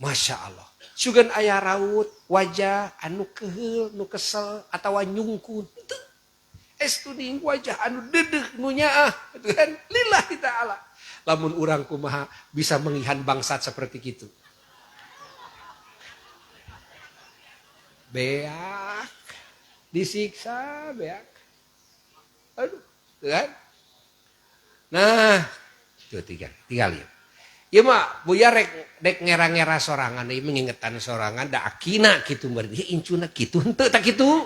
Masya Allah. Sugan aya raut wajah anu keheul, nu kesel atawa nyungkun. Teu. Estu ning wajah anu dedeh nu nyaah gitu kan. Lillahi ta'ala. Lamun urang kumaha bisa mengihan bangsat seperti gitu. Beak disiksa beak. Aduh, kan? Nah, itu tiga lihat. Ieu mah Buya rek dek ngera-ngera sorangan, ieu mengingetan sorangan da akina kitu berarti incuna kitu henteu tak kitu.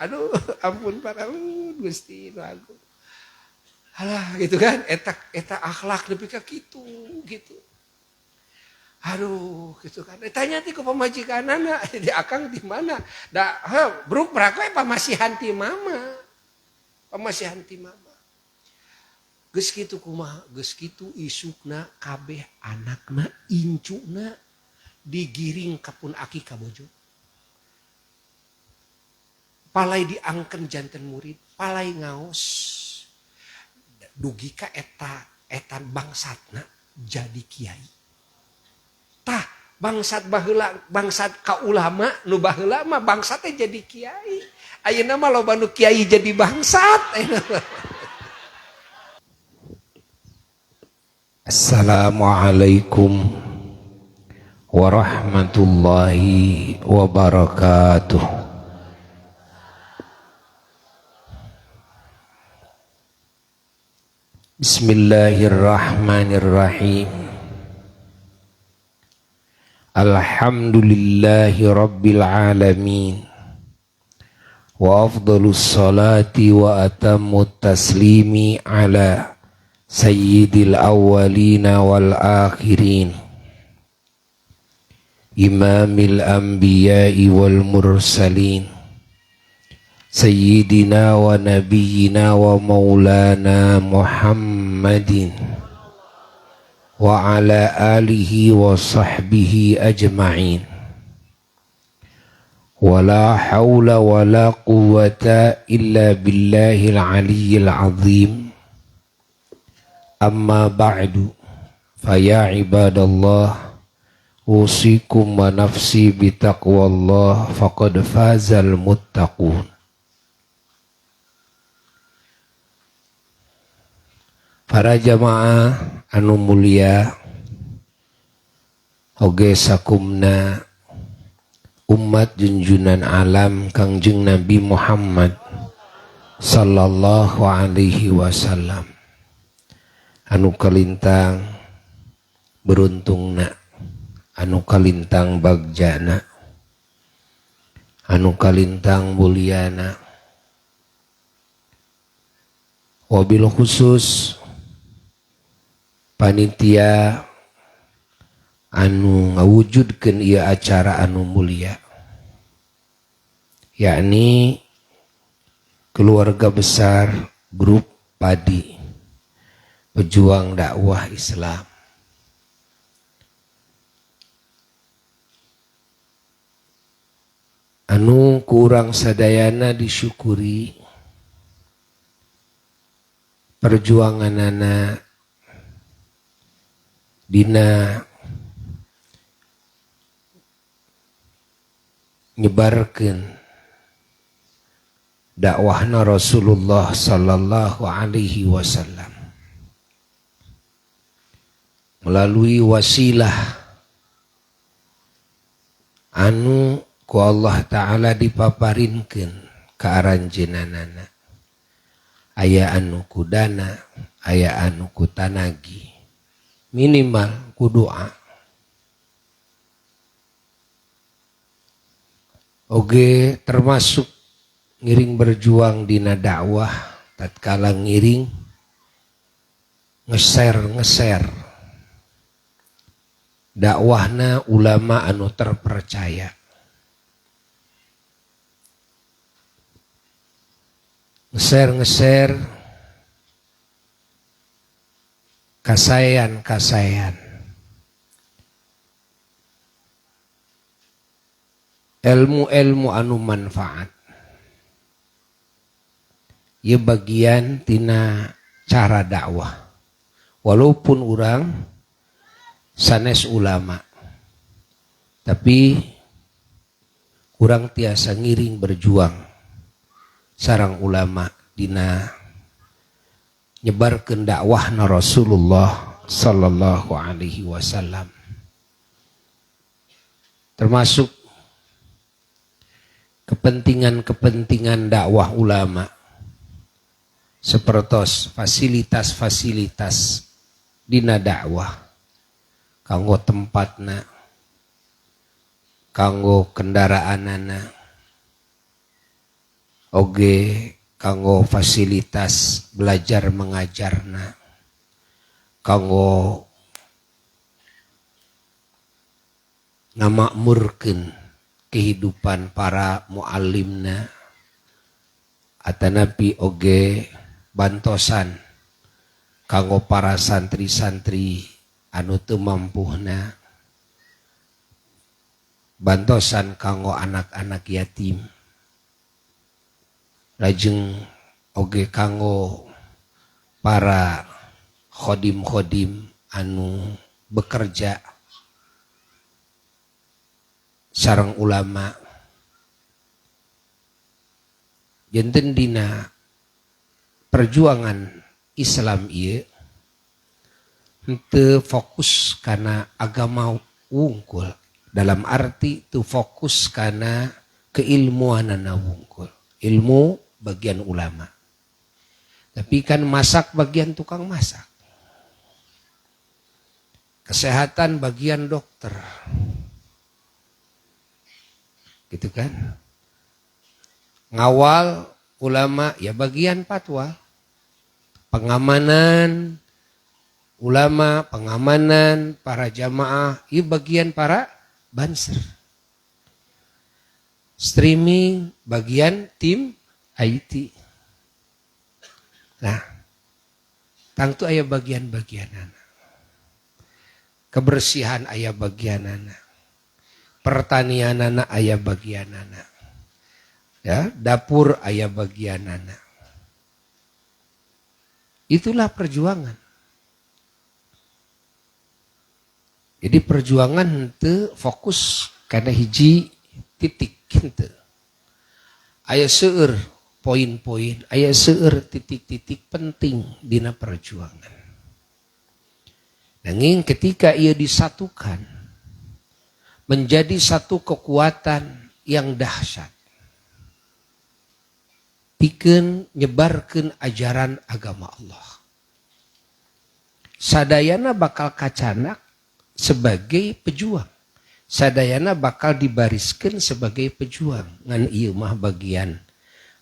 Aduh, ampun paralun Gusti nu agung. Alah gitu kan, eta eta akhlak nepi ka kitu gitu. Aduh, gitu kan. Tanya ti ku pamajikanana, di akang di mana? Da heuh, bruk brak we pamasihan ti mama. Pamasihan ti mama. Geus kitu kumaha? Geus kitu isukna kabeh anakna incuna digiring ka pun aki ka bojo. Palai diangken janten murid, palai ngaos. Dugi ka eta eta bangsatna jadi kiai. Tah bangsat baheula bangsat ka ulama nu baheula mah bangsatnya jadi kiai. Ayeuna mah loba nu kiai jadi bangsat. Assalamualaikum warahmatullahi wabarakatuh. Bismillahirrahmanirrahim. Alhamdulillahi rabbil alamin. Wa afdalus salati wa atammut taslimi ala sayyidil awwalina wal akhirin, imamil anbiya'i wal mursalin, sayyidina wa nabiyyina wa maulana Muhammadin wa ala alihi wa sahbihi ajma'in. Wa la hawla wa la quwwata illa billahil aliyyil azim. Amma ba'du, fa ya ibadallah, usikum wa nafsi bitaqwallah faqad fazal muttaqun. Para jamaah anu mulia, oge sakumna umat junjunan alam Kangjeng Nabi Muhammad sallallahu alaihi wasallam, anu kalintang beruntungna, anu kalintang bagjana, anu kalintang muliana, wabil khusus panitia anu ngawujudkeun ieu acara anu mulia, yakni keluarga besar grup Padi Pejuang Dakwah Islam. Anu kurang sadayana disyukuri perjuanganana dina nyebarkeun dakwahna Rasulullah sallallahu alaihi wasallam melalui wasilah anu ku Allah Ta'ala dipaparinkeun ka aranjeunanana. Aya anu ku dana, aya anu ku tanagi, minimal ku doa. Oge termasuk ngiring berjuang dina dakwah tatkala ngiring ngeser-ngeser dakwahna ulama anu terpercaya. Ngeser-ngeser kasayan-kasayan ilmu-ilmu anu manfaat. Ieu bagian tina cara dakwah. Walaupun urang sanes ulama. Tapi kurang tiasa ngiring berjuang sarang ulama dina nyebarkeun dakwahna Rasulullah sallallahu alaihi wasallam. Termasuk kepentingan-kepentingan dakwah ulama sepertos fasilitas-fasilitas dina dakwah kanggo tempatna, kanggo kendaraanana, oge kanggo fasilitas belajar mengajarna, kanggo ngamakmurkeun kehidupan para muallimna, atanapi oge bantosan kanggo para santri-santri anu teu mampuhna, bantosan kanggo anak-anak yatim, lajeng oge kanggo para khodim-khodim anu bekerja sareng ulama. Janten dina perjuangan Islam ieu henteu fokus kana agama wungkul, dalam arti teu fokus kana keilmuanana wungkul, ilmu bagian ulama, tapi kan masak bagian tukang masak, kesehatan bagian dokter, gitu kan. Ngawal ulama ya bagian fatwa, pengamanan ulama, pengamanan para jamaah ya bagian para banser, streaming bagian tim IT. Nah, tangtu aya bagian-bagianana, kebersihan aya bagianana, pertanianana aya bagianana, ya, dapur aya bagianana. Itulah perjuangan. Jadi perjuangan henteu fokus kana hiji titik henteu. Aya seueur poin-poin, aya seueur titik-titik penting dina perjuangan. Nanging ketika ia disatukan menjadi satu kekuatan yang dahsyat, pikeun nyebarkeun ajaran agama Allah. Sadayana bakal kacanak sebagai pejuang, sadayana bakal dibariskeun sebagai pejuang. Ngan ieu mah bagian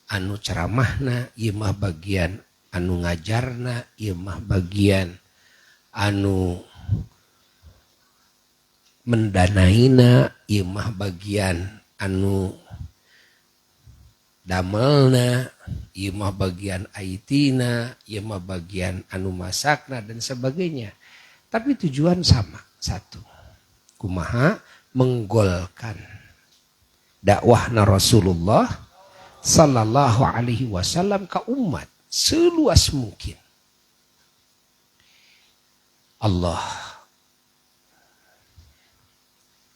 anu ceramahna, ieu mah bagian anu ngajarna, ieu mah bagian anu mendanaina, ieu mah bagian anu damelna, ieu mah bagian IT-na, ieu mah bagian anu masakna dan sebagainya. Tapi tujuan sama, satu. Kumaha menggolkan dakwahna Rasulullah sallallahu alaihi wasallam ke umat seluas mungkin. Allah.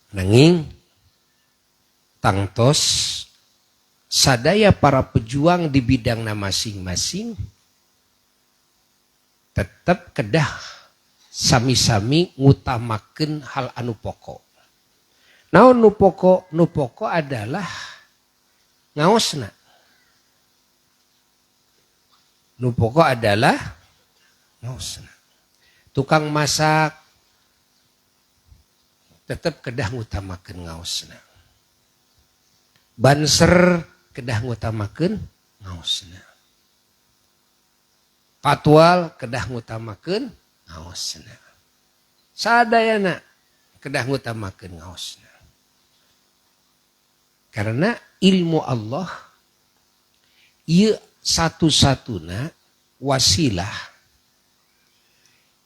Nanging tangtos sadaya para pejuang di bidangna masing-masing tetap kedah sami-sami ngutamakeun hal anu pokok. Naon nu pokok? Nu pokok adalah ngaosna. Nu pokok adalah ngaosna. Tukang masak tetap kedah ngutamakeun ngaosna. Banser kedah ngutamakeun ngaosna. Patwal kedah ngutamakeun ngaosna. Sadayana kedah ngutamakeun ngaosna. Karena ilmu Allah ieu satu-satuna wasilah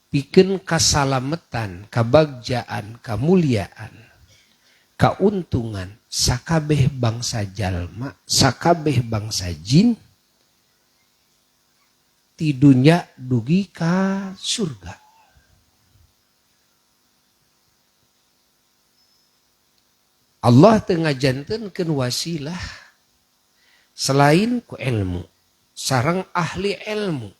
pikeun kasalametan, kabagjaan, kamuliaan, kauntungan sakabeh bangsa jalma, sakabeh bangsa jin ti dunya dugi ka surga. Allah teu ngajantenkeun wasilah selain ku ilmu sareng ahli ilmu.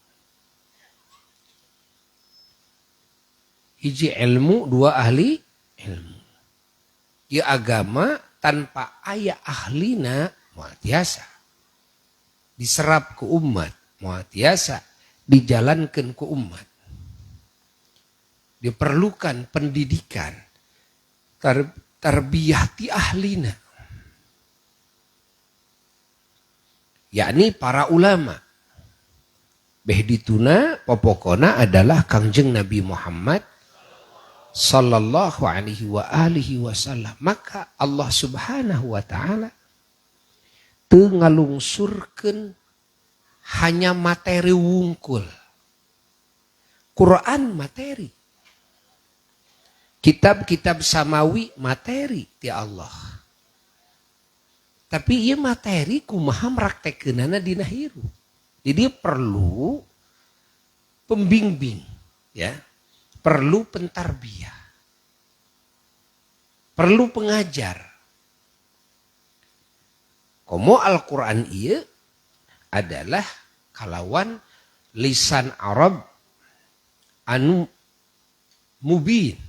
Hiji ilmu, dua ahli ilmu. Ieu agama tanpa aya ahlina moal tiasa diserap ku umat, moal tiasa dijalankeun ku umat. Diperlukan pendidikan, tarbiyah ti ahlina, yakni para ulama. Beh dituna popokona adalah Kangjeng Nabi Muhammad sallallahu alaihi wa alihi wasallam. Maka Allah Subhanahu wa taala teu ngalungsurkeun hanya materi wungkul. Quran materi, kitab-kitab samawi materi ti Allah. Tapi ieu materi kumaha mraktekeunana dina hirup. Jadi perlu pembimbing, ya. Perlu pentarbiah. Perlu pengajar. Komo Al-Quran ieu adalah kalawan lisan Arab anu mubin,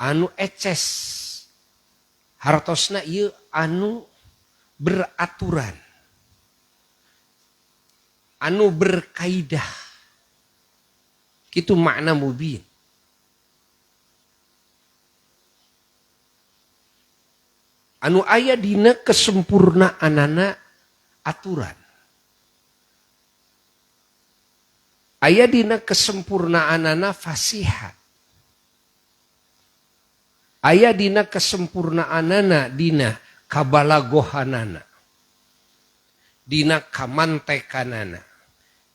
anu eces, hartosna ieu anu beraturan, anu berkaidah. Itu makna mubin. Anu aya dina kesempurnaanana aturan. Aya dina kesempurnaanana fasihat. Aya dina kesempurnaanana dina kabalagohanana, dina kamantekanana,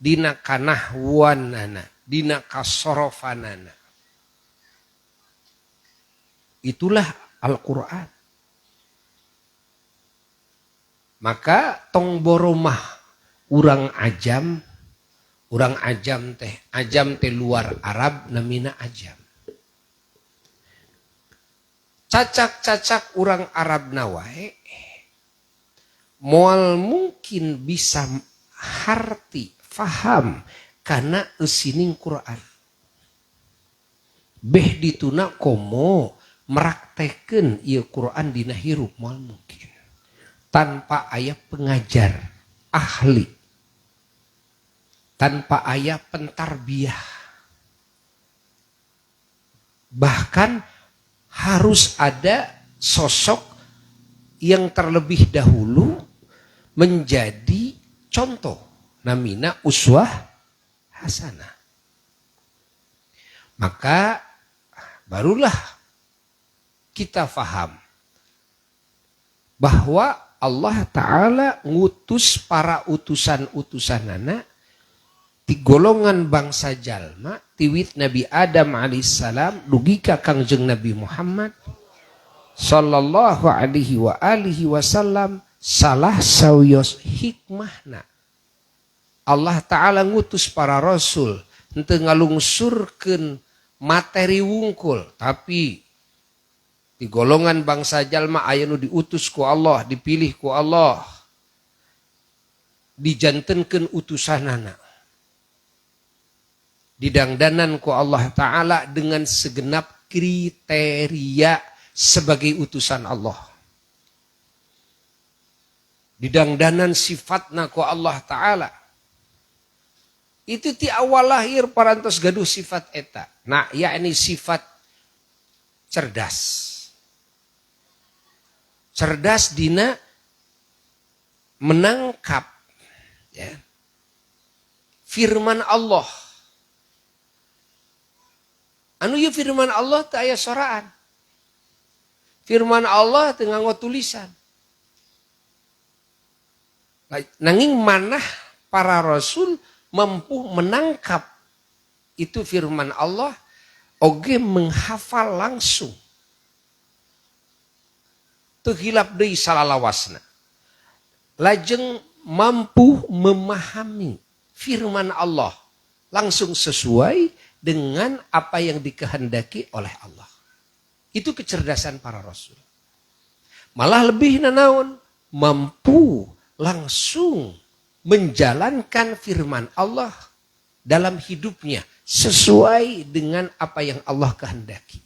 dina kanahwanana, dina kasorofanana. Itulah Al-Quran. Maka tong boromah urang ajam, urang ajam teh luar Arab namina ajam. Cacak-cacak urang Arab nawae moal mungkin bisa harti faham karena eusining Quran. Beh dituna komo meraktekeun ieu Quran dina hirup moal mungkin tanpa aya pengajar ahli, tanpa aya pentarbiah. Bahkan harus ada sosok yang terlebih dahulu menjadi contoh, namina uswah hasanah. Maka barulah kita faham bahwa Allah Ta'ala ngutus para utusan-utusanana di golongan bangsa jalma tiwit Nabi Adam alaihissalam dugi ka Kangjeng Nabi Muhammad sallallahu alaihi wa alihi wasallam. Salah sawios hikmahna Allah Ta'ala ngutus para rasul henteu ngalungsurkeun materi wungkul, tapi di golongan bangsa jalma aya nu diutus ku Allah, dipilih ku Allah, dijantenkeun utusanana, didangdanan ku Allah Ta'ala dengan segenap kriteria sebagai utusan Allah, didangdanan sifatna ku Allah Ta'ala. Itu ti awal lahir parantos gaduh sifat eta. Nah, yakni sifat cerdas. Cerdas dina menangkap, ya, firman Allah. Anu ieu firman Allah teu aya soraan. Firman Allah teu nganggo tulisan. Nanging manah para rasul mampu menangkap itu firman Allah, oge menghafal langsung. Teu hilap deui salalawasna. Lajeng mampu memahami firman Allah langsung sesuai dengan apa yang dikehendaki oleh Allah. Itu kecerdasan para rasul. Malah lebih nanaon, mampu langsung menjalankan firman Allah dalam hidupnya sesuai dengan apa yang Allah kehendaki.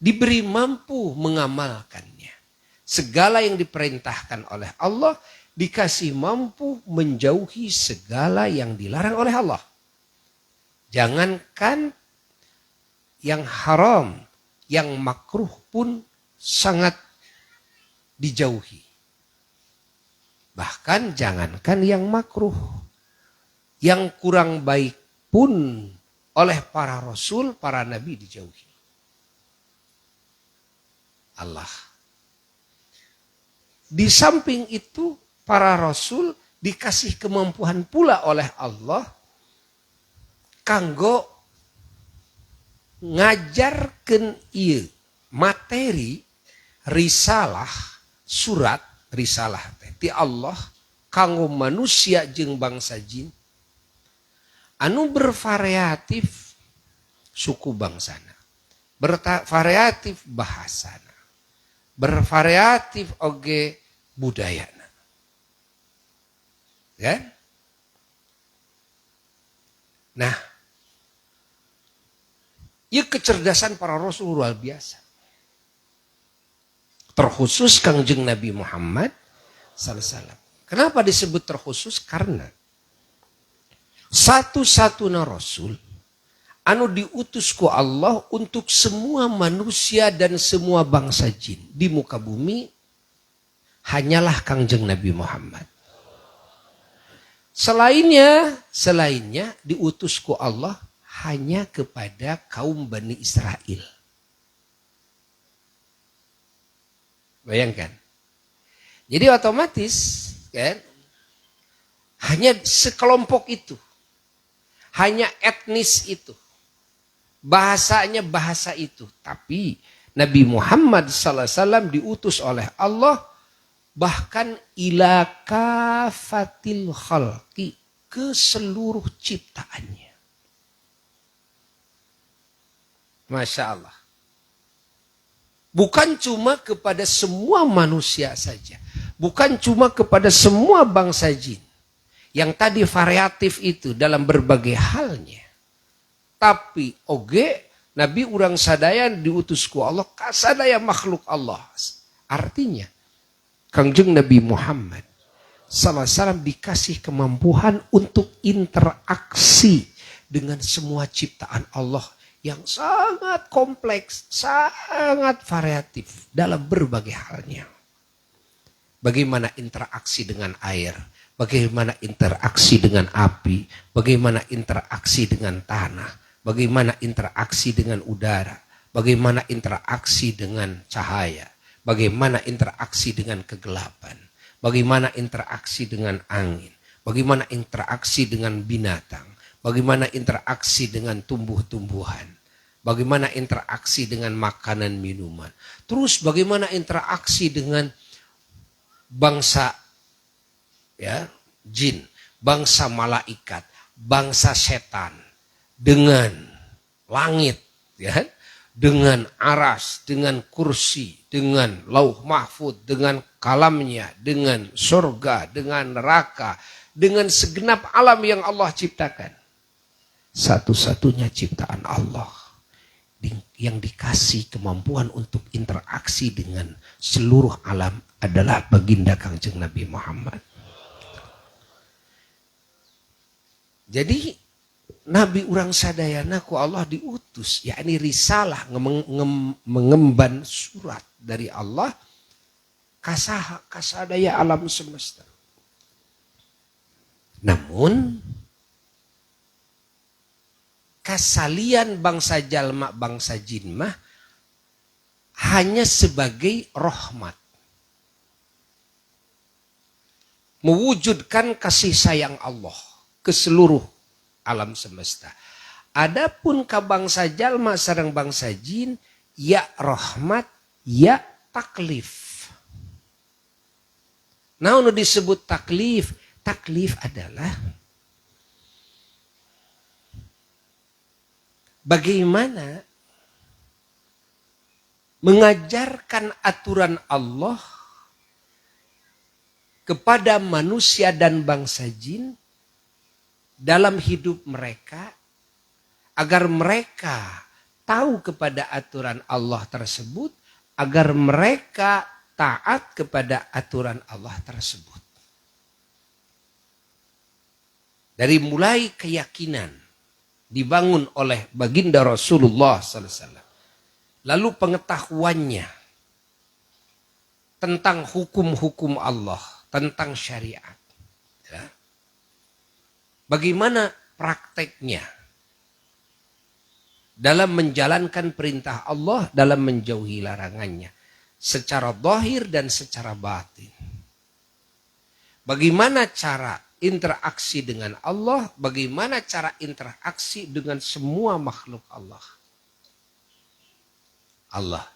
Diberi mampu mengamalkannya. Segala yang diperintahkan oleh Allah, dikasih mampu menjauhi segala yang dilarang oleh Allah. Jangankan yang haram, yang makruh pun sangat dijauhi. Bahkan jangankan yang makruh, yang kurang baik pun oleh para rasul, para nabi dijauhi. Allah. Di samping itu para rasul dikasih kemampuan pula oleh Allah kanggo ngajarkeun ieu materi risalah, surat risalah teh ti Allah kanggo manusia jeung bangsa jin anu bervariatif suku bangsana, bervariatif bahasana, bervariatif oge budayana. Ya? Nah, ieu kecerdasan para rasul luar biasa. Terkhusus Kangjeng Nabi Muhammad sallallahu alaihi wasallam. Kenapa disebut terkhusus? Karena satu-satunya rasul anu diutus ku Allah untuk semua manusia dan semua bangsa jin di muka bumi hanyalah Kangjeng Nabi Muhammad. Selainnya diutus ku Allah hanya kepada kaum Bani Israel. Bayangkan. Jadi otomatis kan hanya sekelompok itu. Hanya etnis itu. Bahasanya bahasa itu. Tapi Nabi Muhammad sallallahu alaihi wasallam diutus oleh Allah bahkan ila kafatil khalqi, ke seluruh ciptaannya. Masya Allah. Bukan cuma kepada semua manusia saja. Bukan cuma kepada semua bangsa jin. Yang tadi variatif itu dalam berbagai halnya. Tapi oge Nabi urang sadaya diutus ku Allah kasadaya makhluk Allah. Artinya Kangjeng Nabi Muhammad sallallahu alaihi wasallam dikasih kemampuan untuk interaksi dengan semua ciptaan Allah yang sangat kompleks, sangat variatif dalam berbagai halnya. Bagaimana interaksi dengan air, bagaimana interaksi dengan api, bagaimana interaksi dengan tanah, bagaimana interaksi dengan udara, bagaimana interaksi dengan cahaya, bagaimana interaksi dengan kegelapan, bagaimana interaksi dengan angin, bagaimana interaksi dengan binatang, bagaimana interaksi dengan tumbuh-tumbuhan, bagaimana interaksi dengan makanan minuman, terus bagaimana interaksi dengan bangsa ya jin, bangsa malaikat, bangsa setan, dengan langit, ya, dengan aras, dengan kursi, dengan lauh mahfud, dengan kalamnya, dengan surga, dengan neraka, dengan segenap alam yang Allah ciptakan. Satu-satunya ciptaan Allah yang dikasih kemampuan untuk interaksi dengan seluruh alam adalah baginda Kangjeng Nabi Muhammad. Jadi Nabi urang sadayana ku Allah diutus, yakni risalah mengemban surat dari Allah kasaha kasadaya alam semesta. Namun kasalian bangsa jalma bangsa jin mah hanya sebagai rahmat, mewujudkan kasih sayang Allah ke seluruh alam semesta. Adapun ka bangsa jalma sareng bangsa jin, ya rahmat, ya taklif. Nah, nu disebut taklif? Taklif adalah bagaimana Mengajarkan aturan Allah kepada manusia dan bangsa jin dalam hidup mereka agar mereka tahu kepada aturan Allah tersebut, agar mereka taat kepada aturan Allah tersebut. Dari mulai keyakinan dibangun oleh baginda Rasulullah sallallahu alaihi wasallam. Lalu pengetahuannya tentang hukum-hukum Allah, tentang syariat. Ya. Bagaimana prakteknya dalam menjalankan perintah Allah, dalam menjauhi larangannya, secara zahir dan secara batin. Bagaimana cara interaksi dengan Allah, bagaimana cara interaksi dengan semua makhluk Allah. Allah.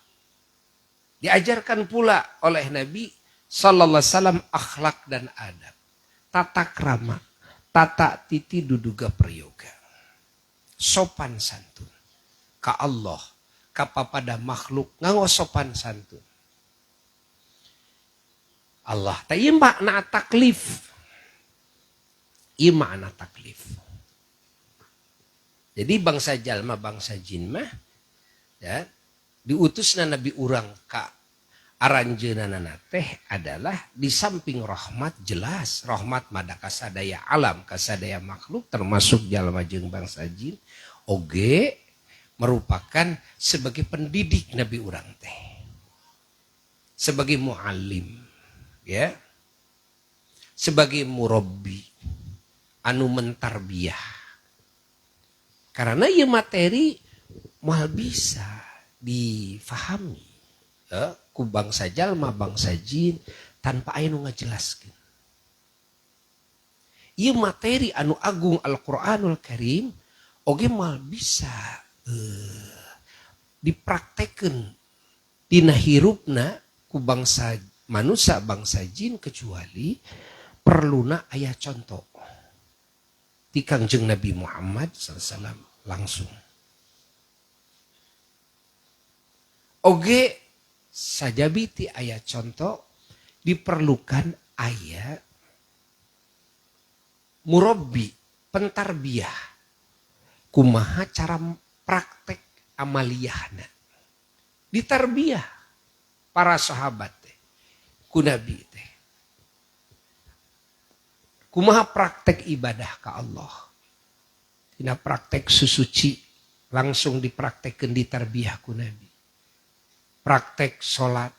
Diajarkan pula oleh Nabi sallallahu alaihi wasallam akhlak dan adab, tata krama, tata titi duduga prayoga, sopan santun ka Allah, ka papada makhluk nganggo sopan santun. Allah tah ieu makna taklif. Ieu makna taklif. Jadi bangsa jalma, bangsa jin mah ya, diutusna Nabi urang ka aranjeunana teh adalah di samping rahmat, jelas rahmat mada kasadaya alam, kasadaya makhluk termasuk jalma jeung bangsa jin, oge merupakan sebagai pendidik Nabi urang teh, sebagai muallim, ya, sebagai murabbi anu mentarbiyah. Karena ieu materi moal bisa difahami ya, ku bangsa jalma, bangsa jin tanpa aya nu ngajelaskeun. Ieu materi anu agung Al-Qur'anul Karim oge moal bisa dipraktekeun dina hirupna ku bangsa manusia, bangsa jin, kecuali perluna aya contoh ti Kangjeng Nabi Muhammad sallallahu alaihi wasallam langsung. Oge sajabi ti aya contoh diperlukan aya murabbi, pentarbiah, kumaha cara praktek amaliyahna. Ditarbiah para sahabat teh ku Nabi teh. Kumaha praktek ibadah ka Allah. Tina praktek susuci langsung dipraktekkeun ditarbiah ku Nabi. Praktek salat,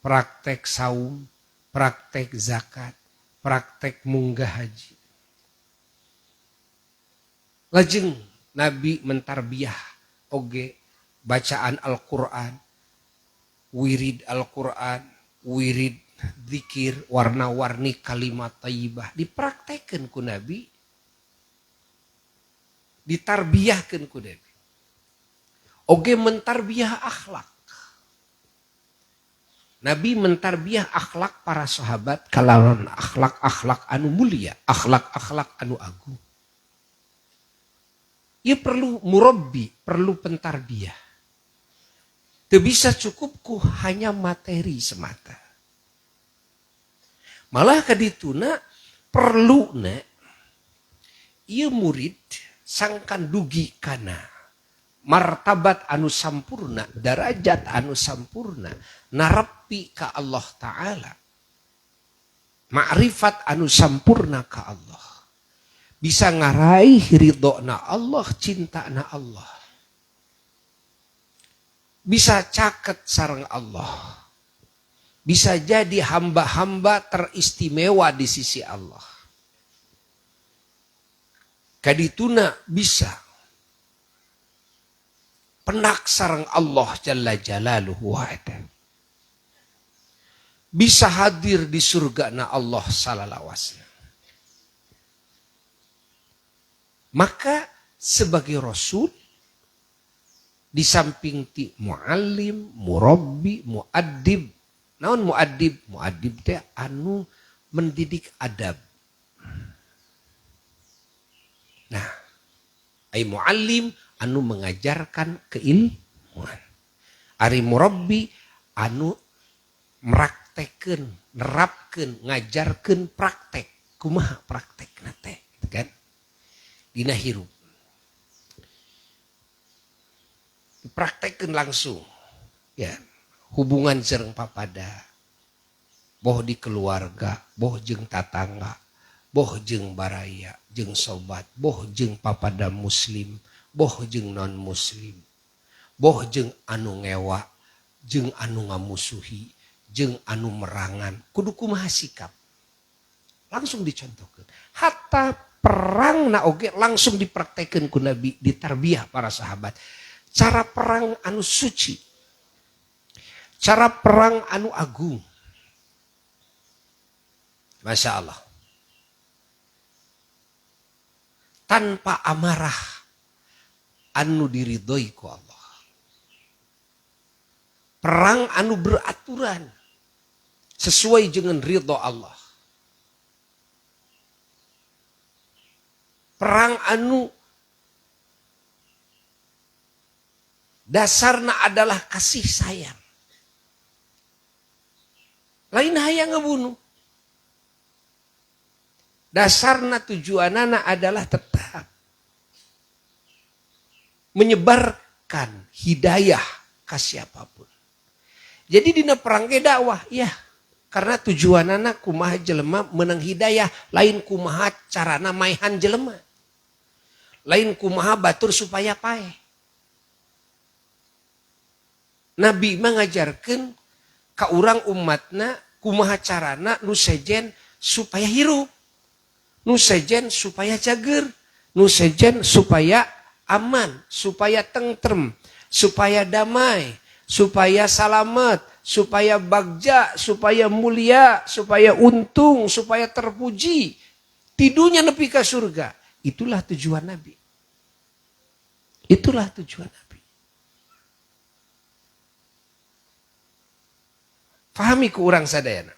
praktek saum, praktek zakat, praktek munggah haji. Lajeng Nabi mentarbiah oge bacaan Al-Qur'an, wirid Al-Qur'an, wirid zikir, warna-warni kalimat thayyibah dipraktekeun ku Nabi, ditarbiahkeun ku Nabi. Oge mentarbiah akhlak. Nabi mentarbiah akhlak para sahabat kalawan akhlak-akhlak anu mulia, akhlak-akhlak anu agung. Ia perlu murabbi, perlu pentarbiah. Teu bisa cukup ku hanya materi semata. Malah kadituna perluna ieu murid sangkan dugi kana martabat anu sampurna, darajat anu sampurna, narepi ka Allah Ta'ala, ma'rifat anu sampurna ka Allah, bisa ngaraih ridhona Allah, cintana Allah, bisa caket sareng Allah, bisa jadi hamba-hamba teristimewa di sisi Allah. Kadituna bisa penak sareng Allah Jalla Jalaluhu wa Ta'ala. Bisa hadir di surga na Allah salalawasna. Maka sebagai rasul di samping ti muallim, murabbi, muaddib. Naon muaddib? Muaddib teh anu mendidik adab. Nah, ai muallim anu mengajarkan keilmuan. Ari murabbi anu meraktekeun, nerapkeun, ngajarkeun praktek. Kumaha praktekna teh, gitu kan? Dina hirup. Dipraktekkeun langsung. Ya, hubungan sareng papada. Boh di keluarga, boh jeung tatangga, boh jeung baraya, jeung sobat, boh jeung papada muslim, boh jeung non muslim, boh jeung anu ngewa, jeung anu ngamusuhi, jeung anu merangan, kudu kumaha sikap. Langsung dicontohkeun. Hatta perang na oge langsung dipraktekeun ku Nabi, ditarbiyah para sahabat. Cara perang anu suci, cara perang anu agung. Masya Allah. Tanpa amarah anu diridhoi ku Allah. Perang anu beraturan sesuai dengan ridho Allah. Perang anu dasarna adalah kasih sayang. Lain hayang ngebunuh. Dasarna tujuanana adalah tetap menyebarkan hidayah ke siapapun. Jadi dina perang ge dakwah, ya. Karena tujuanana kumaha jelema menang hidayah, lain kumaha carana maehan jelema. Lain kumaha batur supaya paeh. Nabi mengajarkan ka urang umatna kumaha carana nu sejen supaya hirup, nu sejen supaya cager, nu sejen supaya aman, supaya tentrem, supaya damai, supaya salamet, supaya bagja, supaya mulia, supaya untung, supaya terpuji. Tidunya nepi ka surga. Itulah tujuan Nabi. Itulah tujuan Nabi. Fahami ku urang sadayana.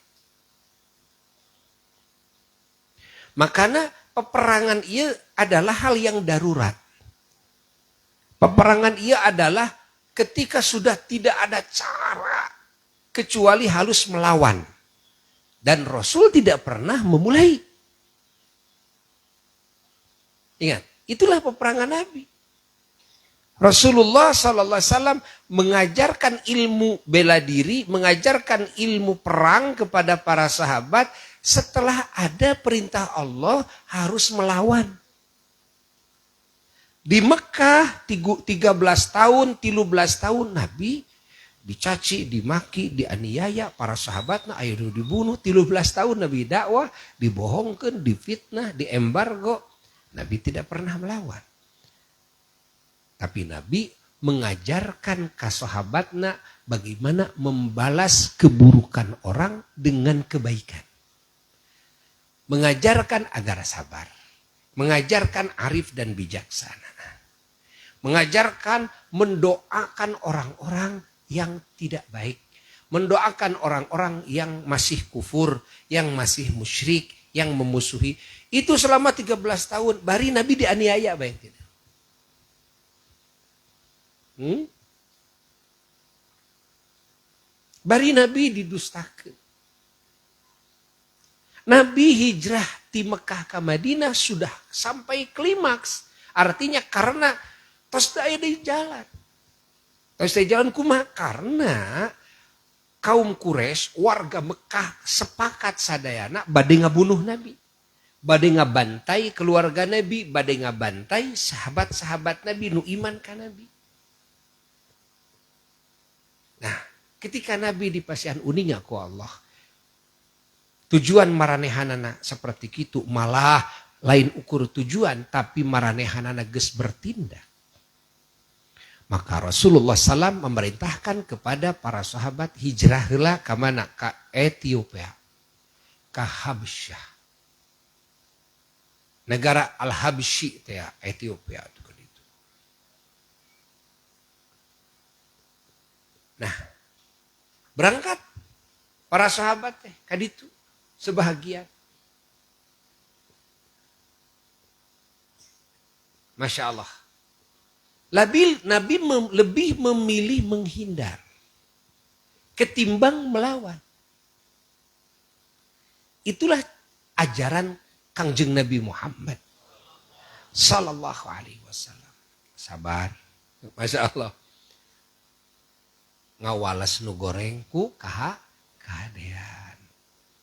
Makanya peperangan ieu adalah hal yang darurat. Peperangan ieu adalah ketika sudah tidak ada cara kecuali harus melawan. Dan Rasul tidak pernah memulai. Ingat, itulah peperangan Nabi. Rasulullah sallallahu alaihi wasallam mengajarkan ilmu bela diri, mengajarkan ilmu perang kepada para sahabat setelah ada perintah Allah harus melawan. Di Mekah 13 tahun, 13 tahun Nabi dicaci, dimaki, dianiaya, para sahabatna aya nu dibunuh. 13 tahun Nabi dakwah, dibohongkeun, difitnah, diembargo. Nabi tidak pernah melawan. Tapi Nabi mengajarkan ke sahabatna bagaimana membalas keburukan orang dengan kebaikan. Mengajarkan agar sabar. Mengajarkan arif dan bijaksana. Mengajarkan mendoakan orang-orang yang tidak baik. Mendoakan orang-orang yang masih kufur, yang masih musyrik, yang memusuhi. Itu selama 13 tahun. Bari Nabi dianiaya baik tidak. Bari Nabi didustakan. Nabi hijrah di Mekah ke Madinah sudah sampai klimaks. Artinya karena tos aya di jalan. Tos di jalan kumaha? Karena kaum Quraisy, warga Mekah sepakat sadayana bade ngabunuh Nabi. Bade ngabantai keluarga Nabi, bade ngabantai sahabat-sahabat Nabi nu iman ka Nabi. Nah, ketika Nabi dipasihan uninga ku Allah, tujuan maranehanana seperti kitu malah lain ukur tujuan tapi maranehanana geus bertindak. Maka Rasulullah SAW memerintahkan kepada para sahabat hijrah heula ka mana? Ka Ethiopia, ka Habsyah. Negara Al-Habsyi teh Ethiopia itu. Nah, berangkat para sahabat teh ka ditu sebahagian. Masya Allah. Nabi lebih memilih menghindar. Ketimbang melawan. Itulah ajaran Kangjeng Nabi Muhammad sallallahu alaihi wasallam. Sabar. Masya Allah. Ngawales nu goreng ku kahadean.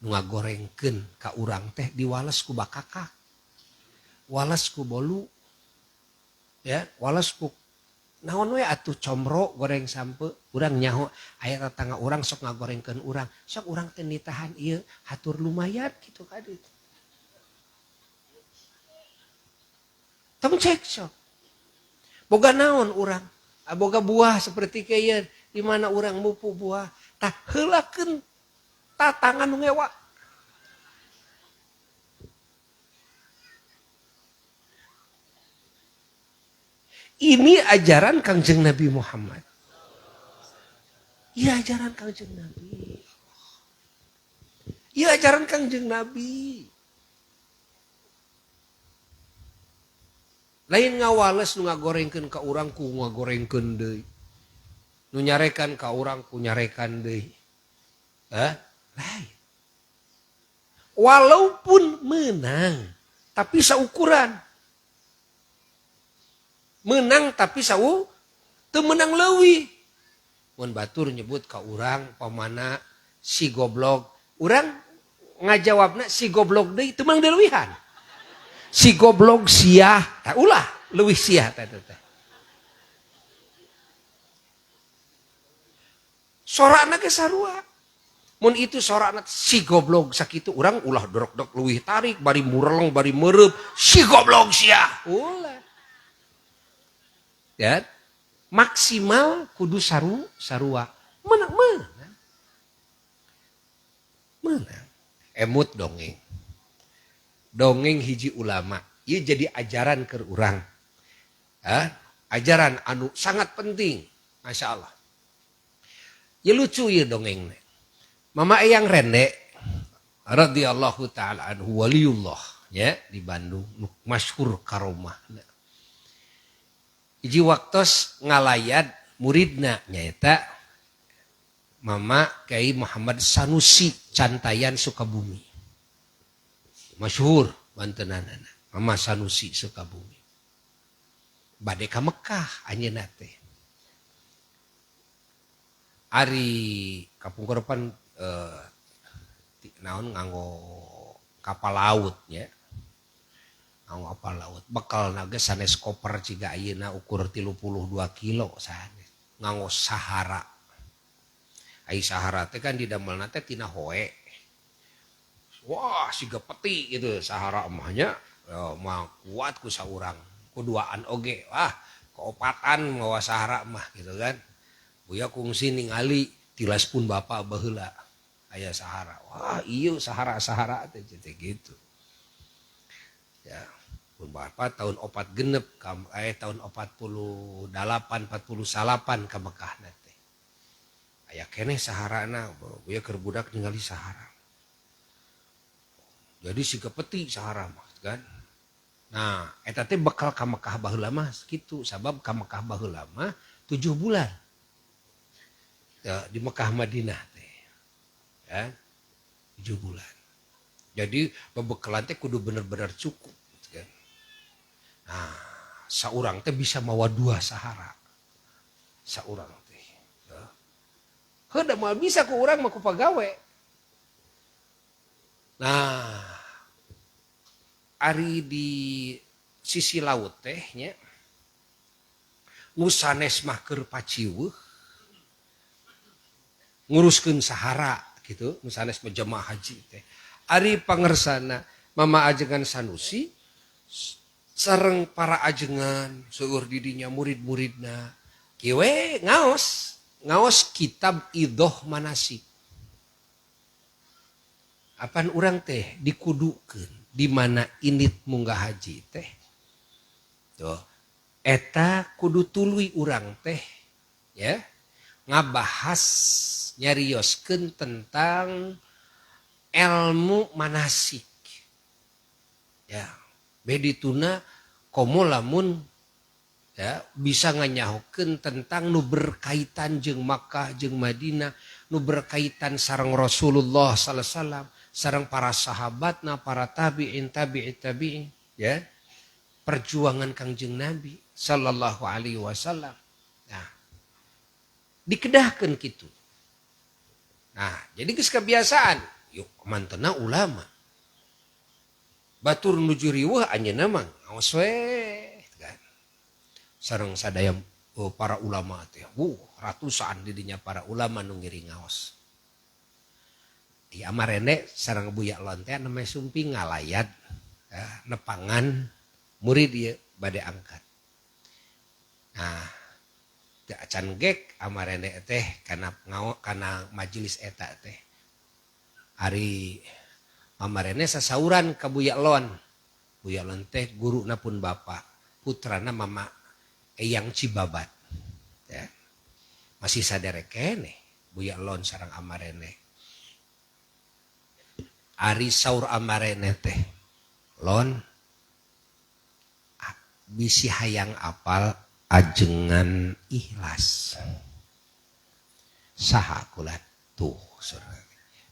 Nu ngagorengkeun ka urang teh diwales ku bakakak. Wales ku bolu. Ya, wales ku naon we atuh comro goreng sampe urang nyaho aya tetangga urang sok ngagorengkeun urang sok urang teh nitahan ieu hatur lumayan kitu ka ditu. Tong cek sok. Boga naon urang? Boga buah seperti kieu di mana urang mupu buah tah heulakeun tatangan nu ngewa. Ini ajaran Kangjeng Nabi Muhammad. Iya ajaran Kangjeng Nabi. Iya ajaran Kangjeng Nabi. Lain ngawales nu ngagorengkeun ka urang ku ngagorengkeun deui. Nu nyarekan ka urang ku nyarekan deui. Hah? Lain. Walaupun menang, tapi saukuran. Menang tapi sau teu menang leuwih. Mun batur nyebut ka urang pamana si goblok, urang ngajawabna si goblok deui teu menang leuwihan. Si goblok siah, tah ulah leuwih siah teh teh. Sorana ge sarua. Mun itu sorana si goblok sakitu urang ulah dorok-dok leuwih tarik bari mureleng bari mereup si goblok siah. Ulah. Ya, maksimal kudu sarua menang menang menang. Emut dongeng dongeng hiji ulama ieu jadi ajaran keur urang. Ajaran anu sangat penting, masya Allah. Ya lucu ieu dongengna. Mama Eyang Rende radhiyallahu taala anhu waliullah ya di Bandung masyhur karomahna. Hiji waktos ngalayat muridna nyaeta Mama Kiai Muhammad Sanusi Cantayan Sukabumi. Masyhur bantenanana Mama Sanusi Sukabumi. Bade ka Mekah anjeunna teh. Ari kapungkur pan naon nganggo kapal laut nya. Nganggo kapal laut bekal naga sanes koper ciga ayeuna ukur 32 kilo sanes nganggo Sahara. Ai Sahara teh kan didamelna teh tina hoe. Wah siga peti gitu Sahara mah nya mah kuat ku saurang kuduaan oge wah kaopatan mawa Sahara mah gitu kan. Buya kungsi ningali tilas pun bapak baheula aya Sahara. Wah ieu Sahara-Sahara teh gitu. Ya pun bapak tahun 46 tahun 48 49 ka Mekah teh. Aya keneh Saharana, buya keur budak ningali Sahara. Jadi siga peti Sahara mah kan. Nah, eta teh bekal ka Mekah baheula mah kitu, sabab ka Mekah baheula mah 7 bulan. Ya, di Mekah Madinah teh. Ya, 7 bulan. Jadi bebekalan teh kudu bener-bener cukup. Nah, saurang teh bisa mawa 2 Sahara. Saurang teh. Ya. Heuh da moal bisa ku urang mah ku pagawe. Nah, ari di sisi laut teh nya nu sanes mah keur paciweuh nguruskeun Sahara gitu, nu sanes mah jamaah haji teh. Ari pangersana Mama Ajengan Sanusi sareng para ajengan seueur didinya murid-muridna kieu we ngaos kitab Idoh Manasik. Apan urang teh dikudukeun di mana init munggah haji teh. Tuh eta kudu tuluy urang teh ya ngabahas nyarioskeun tentang ilmu manasik. Ya, bedituna komo lamun Ya, bisa nganyahokeun tentang nu berkaitan jeung Makkah jeung Madinah, nu berkaitan sareng Rasulullah sallallahu alaihi wasallam, sareng para sahabatna, para tabi'in, tabi'it tabi'in, ya. Perjuangan Kangjeng Nabi sallallahu alaihi wasallam. Nah, dikedahkeun kitu. Nah, jadi geus kebiasaan, yuk mantena ulama. Batur nuju riweuh anjeunna mah ngaos we kan. Sareng sadaya para ulama teh, ratusan didinya para ulama nu ngiring ngaos. Di Amarende sareng Buya Lon teh namanya sumping ngalayat, ya, nepangan murid ieu bade angkat. Nah, teu acan gek Amarende teh kana ngao kana majelis eta teh. Ari Amarende sasauran ka Buya Lon. Buya Lon teh guruna pun bapa, putrana mama Eyang Cibabat. Ya. Masih saderek keneh Buya Lon sareng Amarende. Ari saur Amarende teh, Lon bisi hayang apal ajengan ikhlas. Saha kula tuh saur.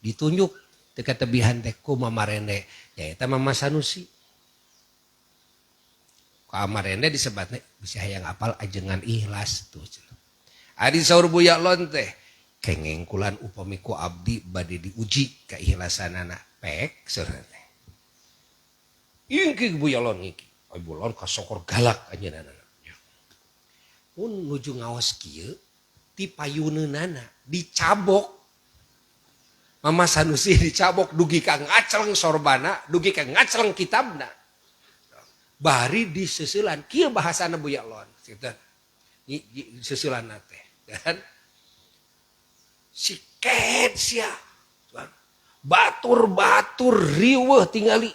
Ditunjuk teu katebihan teh ku Mamarende, nyaeta Mama Sanusi. Ku Amarende disebatna bisi hayang apal ajengan ikhlas tuh. Ari saur Buya Lon teh kengeng kulan upami ku abdi bade diuji keikhlasanana pek saur teh. Ingki Buya Lon ngiki. Ai Buya Lon kasokor galak anjeunna. Pun nuju ngaos kieu ti payuneunana dicabok. Mama Sanusi dicabok dugi ka ngacleng sorbana, dugi ka ngacleng kitabna. Bari diseuselan kieu bahasana Buya Lon. Kitu. Seuselanna teh, kan? Si ket sia. Batur-batur riweuh tingali.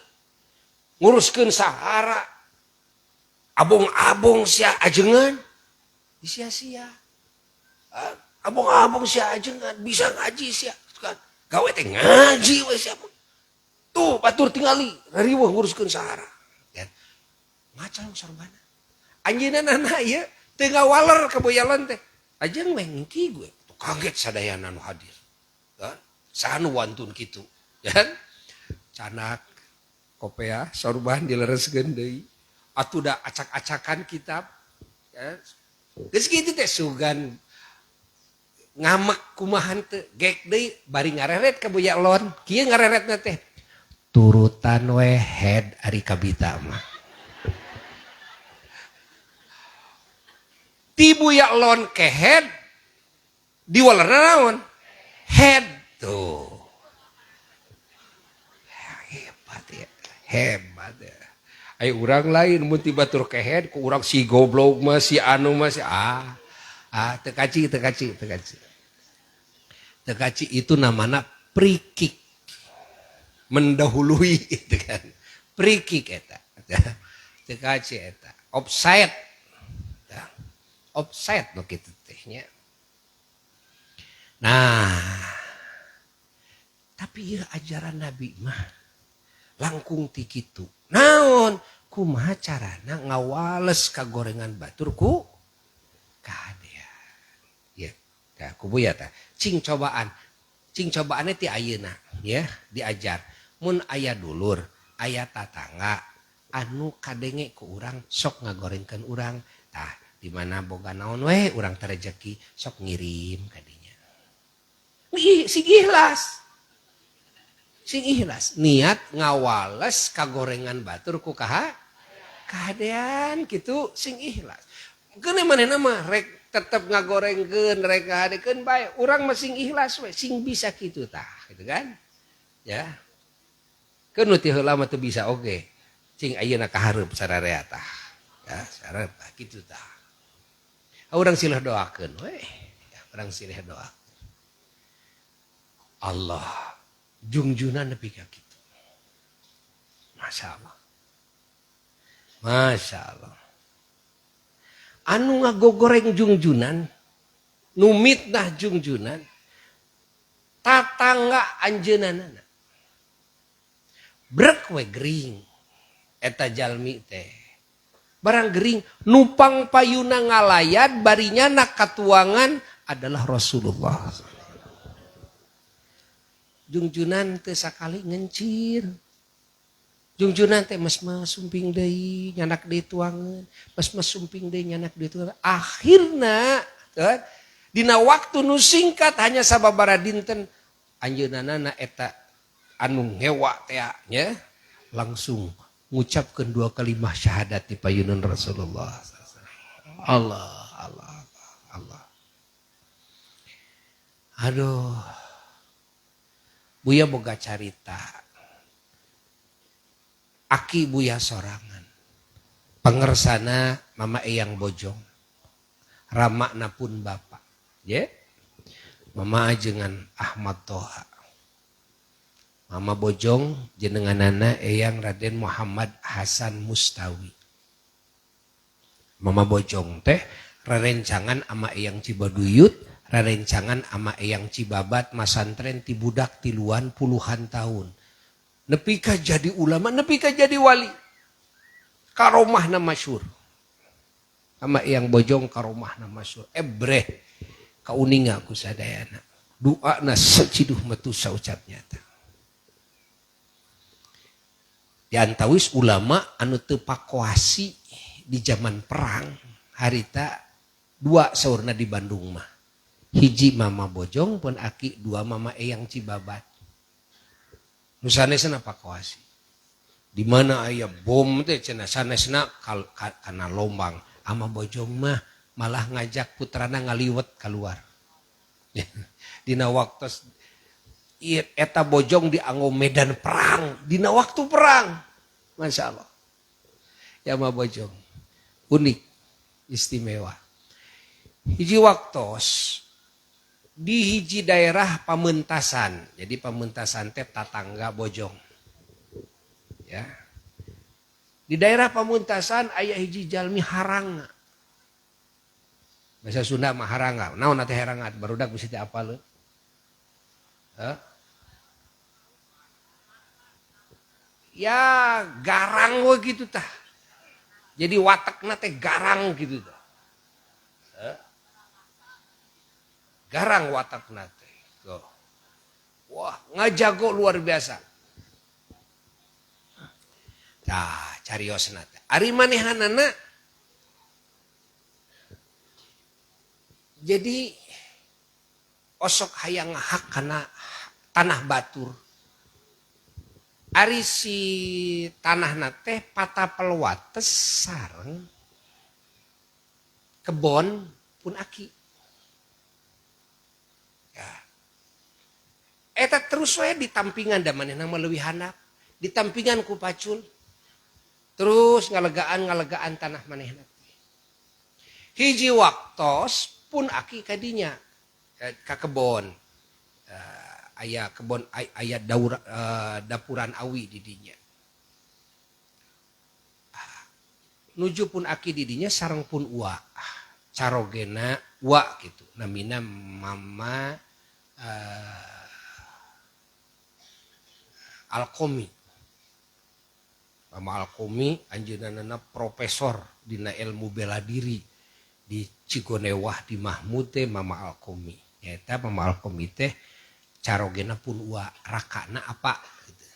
Nguruskeun sahara. Abong-abong sia ajengan. Sia-sia. Abong-abong sia ajengan bisa ngaji sia. Kan? Gawe teh ngaji we sia. Tuh batur tingali riweuh nguruskeun sahara. Kan? Ngacang sorbana. Anjeunna nana ieu teu ngawaler ka Buya Lon teh. Ajeng we ngiki gue. Tuh kaget sadayana nu hadir. Kan? Sanu wantun kitu. Kan? Canak kopea sorban dilereskeun deui. Atuh da acak-acakan kitab. Ya. Geus kitu teh sugan ngamek kumahan teu gek deui bari ngareret ka Buya Lon. Kieu ngareretna teh. Turutan we head ari kabita mah. Ti Buya Lon ke head diwalerna naon? Head tuh. Hebat ya. Hebat ya. Ayo urang lain mun ti batur ke head ku urang si goblok mah si anu mah si teu kaci teu kaci teu kaci. Teu kaci itu namana prikik. Mendahului itu kan. Prikik eta. Teu kaci eta. Offside. Offside nu kitu teh nya. Nah, tapi ieu ajaran Nabi mah langkung ti kitu. Naon? Kumaha carana ngawales kagorengan batur ku kahadean. Ya, tah ku Buya tah. Cing cobaan. Cing cobaannya ti ayeuna ya, diajar. Mun aya dulur, aya tatangga anu kadenge ku urang sok ngagorengkeun urang. Tah, di mana boga naon we urang teh rejeki sok ngirim ka dinya. Sing ikhlas. Sing ikhlas niat ngawales kagorengan batur ku kaha kahadean kitu sing ikhlas. Keun manehna mah rek tetep ngagorengkeun rek ngahadekeun bae urang mah sing ikhlas we sing bisa kitu tah gitu kan. Ya. Keun nu ti heula mah teu bisa oge. Cing ayeuna kahareup sararea tah. Ya, sararea kitu tah. Urang silih doakeun we. Ya, urang silih doakeun. Allah jungjunan nepi ka kitu. Masya Allah. Masya Allah. Anu ngagogoreng jungjunan, nu mitnah jungjunan, tatangga anjeunana. Brek we gering eta jalmi teh. Barang gering nupang payuna ngalayat barinya nak katuangan adalah Rasulullah. Jungjunan teu sakali ngencir. Jungjunan teh mes-mes sumping deui nyanak deui tuangan, mes-mes sumping deui nyanak deui tuangan. Akhirna dina waktu nu singkat hanya sababaraha dinten anjeunna eta anu ngewa teh nya langsung ngucapkeun dua kalimah syahadat di payunan Rasulullah. Allah, Allah, Allah. Aduh. Buya boga carita. Aki Buya sorangan. Pangersana Mama Eyang Bojong. Ramakna pun bapak. Ye? Mama ajengan Ahmad Toha. Mama Bojong jenenganana Eyang Raden Muhammad Hasan Mustawi. Mama Bojong teh rerencangan ama Eyang Cibaduyut, rerencangan ama Eyang Cibabat masantren ti budak tiluan puluhan tahun. Nepi ka jadi ulama, nepi ka jadi wali. Karomahna masyhur. Ama Eyang Bojong karomahna masyhur. Ebreh kauninga ku sadayana. Doana saciduh metu saucap nyata. Diantawis ulama anu teu pakoasi di zaman perang harita dua saurna di Bandung mah. Hiji Mama Bojong pun aki, dua Mama Eyang Cibabat. Nu sanesna pakoasi. Di mana aya bom teh cenah sanesna kana lombang. Ama Bojong mah malah ngajak putrana ngaliwet keluar. Dina waktu eta Bojong dianggo medan perang, dina waktu perang. Masya Allah. Ya Ma Bojong unik, istimewa. Hiji waktos di hiji daerah Pamentasan. Jadi Pamentasan teh tatangga Bojong. Ya. Di daerah Pamentasan aya hiji jalmi haranga. Bahasa Sunda mah haranga. Naon teh haranga? Barudak bisi teh apaleun. Hah? Ya garang we gitu tah. Jadi watakna teh garang gitu tah. Hah? Garang watakna teh. Tuh. Wah, ngajago luar biasa. Tah, cariosna teh. Ari manehanana jadi osok hayang ngahak kana tanah batur. Ari si tanahna teh patapel wates sareng kebon pun aki. Ya. Eta terus we ditampingan da manehna mah leuwih handap, ditampingan ku pacul. Terus ngalegaan-ngalegaan tanah manehna teh. Hiji waktos pun aki kadinya ka kebon. Aya kebon aya daur, dapuran awi di dinya. Nuju pun aki di dinya sareng pun ua. Carogena ua gitu. Namina Mama Alkomi. Mama Alkomi anjeunna profesor dina ilmu bela diri di Cigonewah di Mahmud teh Mama Alkomi. Nyaeta Mama Alkomi teh carogena pun ua rakana apa gitu.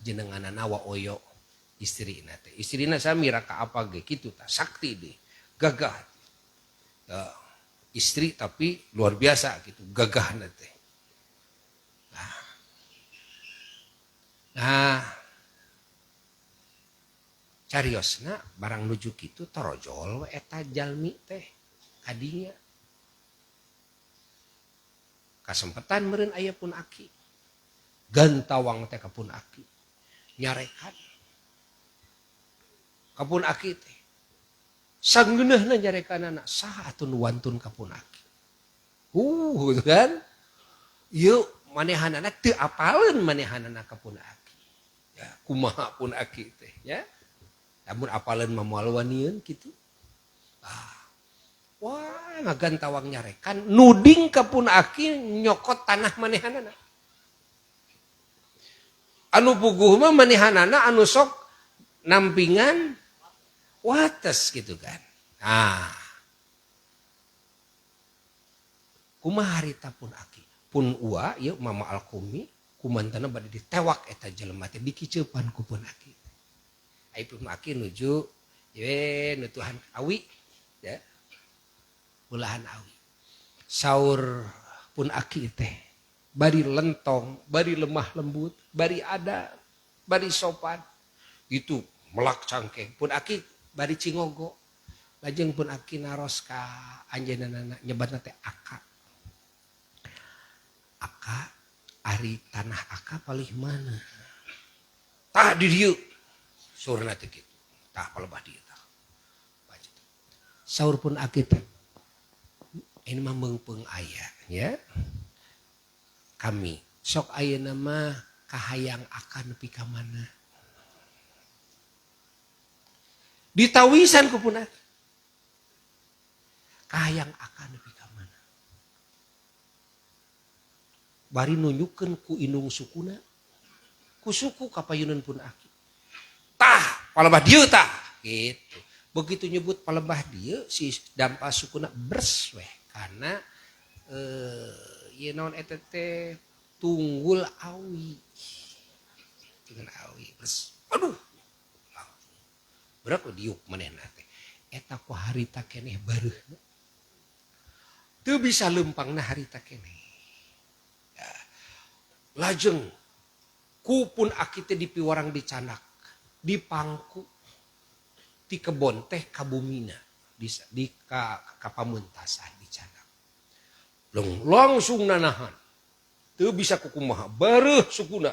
Jenenganana wa oyo istrina teh. Istrina sami raka apa ge kitu tah sakti deh, gagah. Istri tapi luar biasa gitu, gagahna teh. Nah, cariosna barang nuju kitu torojol we eta jalmi teh kadinya. Kasempetan meureun aya pun aki. Gantawang teh ka pun aki. Nyarekan. Ka pun aki teh. Sanggeuneuhna nyarekanana saha atuh nu wantun ka pun aki. Gitu kan? Ieu manehanana teu apaleun manehanana ka pun aki. Ya, kumaha pun aki teh ya. Lamun apaleun mah moal wanieun kitu. Wah, ngagantawang nyarekan nuding ka pun aki nyokot tanah manehanana. Anu puguh mah manehanana anu sok nampingan Wates gitu kan. Nah. Kumaha harita pun aki. Pun ua ieu Mama Alkumi kumantana bade ditewak eta jelema teh dikiceupan ku pun aki. Ai pun aki nuju ye nutuhan awi ya. Belahan awi. Saur pun aki teh bari lentong, bari lemah lembut, bari ada, bari sopan. Gitu melak cangkeng. Pun aki bari cingogo. Lajeng pun aki naros ka anjeunna nyebatna teh aka. Aka ari tanah aka palih mana? Tah di dieu. Surna teh kitu. Tah palebah dieu tah. Saur pun aki teh ini mah meungpeung aya nya. Kami sok ayeuna mah kahayang akan nepi ka mana. Ditawisan ku pun aki. Kahayang akan nepi ka mana. Bari nunjukkeun ku indung sukuna. Ku suku kapayunan pun aki. Tah palebah dieu tah gitu. Begitu nyebut palebah dieu si dampa sukuna bers weh karena ieu naon eta teh tunggul awi. Tunggul awi bers. Aduh. Berak diuk manehna teh. Eta ku harita keneh bareuhna. Teu bisa leumpangna harita keneh. Ya. Lajeng ku pun aki teh dipiwarang dicanak, dipangku ti kebon teh ka bumina, di ka pamuntasan dicanak. Langsung nanahan. Teu bisa kukumaha, bareuh sukuna.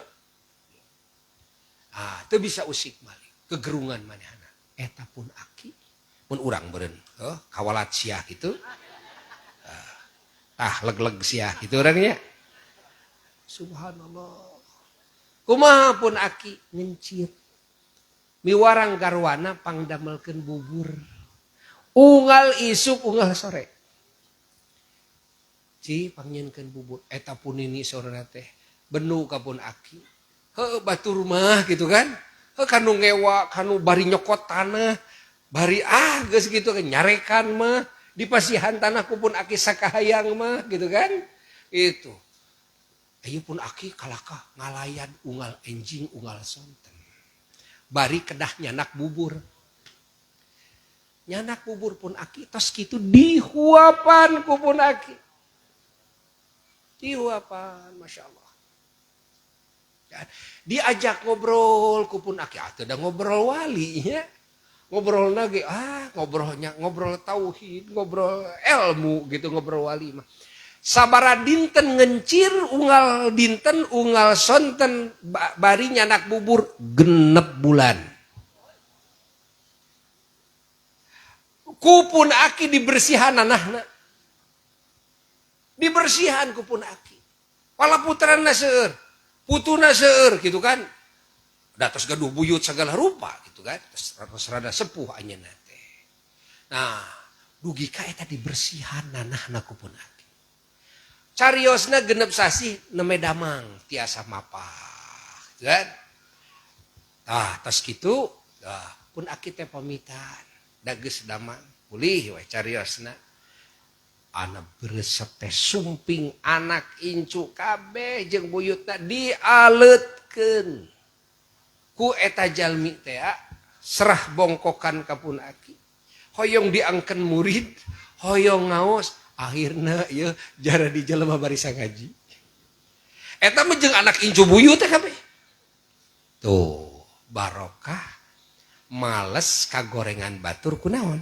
Ah, teu bisa usik malik, kegerungan manehna. Eta pun aki, mun urang beureun, heuh, kawalat sia kitu. Tah leg-leg sia kitu urangnya. Subhanallah. Kumaha pun aki ngencir. Miwarang garwana pangdamelkeun bubur. Unggal isuk unggal sore. Ci pangnyieunkeun bubur eta pun nini sorena teh benu ka pun aki. Heuh batur mah gitu kan. Heuh kanu ngewa, kanu bari nyokot tanah, bari ah geus kitu kan nyarekan mah dipasihan tanah ku pun aki sakahayang mah gitu kan. Itu. Ayeuna pun aki kalakah ngalayan unggal enjing unggal sonten. Bari kedah nyanak bubur. Nyanak bubur pun aki tos kitu dihuapan ku pun aki. Dihuapan, Masya Allah. Ya, diajak ngobrol ku pun aki atuh da ngobrol wali nya. Ngobrol lagi, ah ngobrolnya ngobrol tauhid, ngobrol ilmu gitu, ngobrol wali mah. Sabara dinten ngencir unggal dinten unggal sonten bari nyanak bubur genep bulan. Kupun aki dibersihan anahna. Dibersihan kupun aki. Pala putrana seueur, putuna seueur gitu kan. Da tos gaduh buyut segala rupa gitu kan. Terus rada sepuh anjeunna teh. Nah, dugi ka eta dibersihan nanahna kupun aki. Cariosna genep sasih neme damang tiasa mapah gitu kan. Tah tos kitu, tah pun aki teh pamitan. Da geus damang pulih we cariosna. Ana beresep teh sumping anak incu kabeh jeung buyutna dialeutkeun. Ku eta jalmi teh serah bongkokan ka pun aki. Hoyong diangken murid, hoyong ngaos, akhirna ieu jara di jelema barisa ngaji. Eta mah jeung anak incu buyut teh kabeh. Tuh, barokah males kagorengan batur kunaon?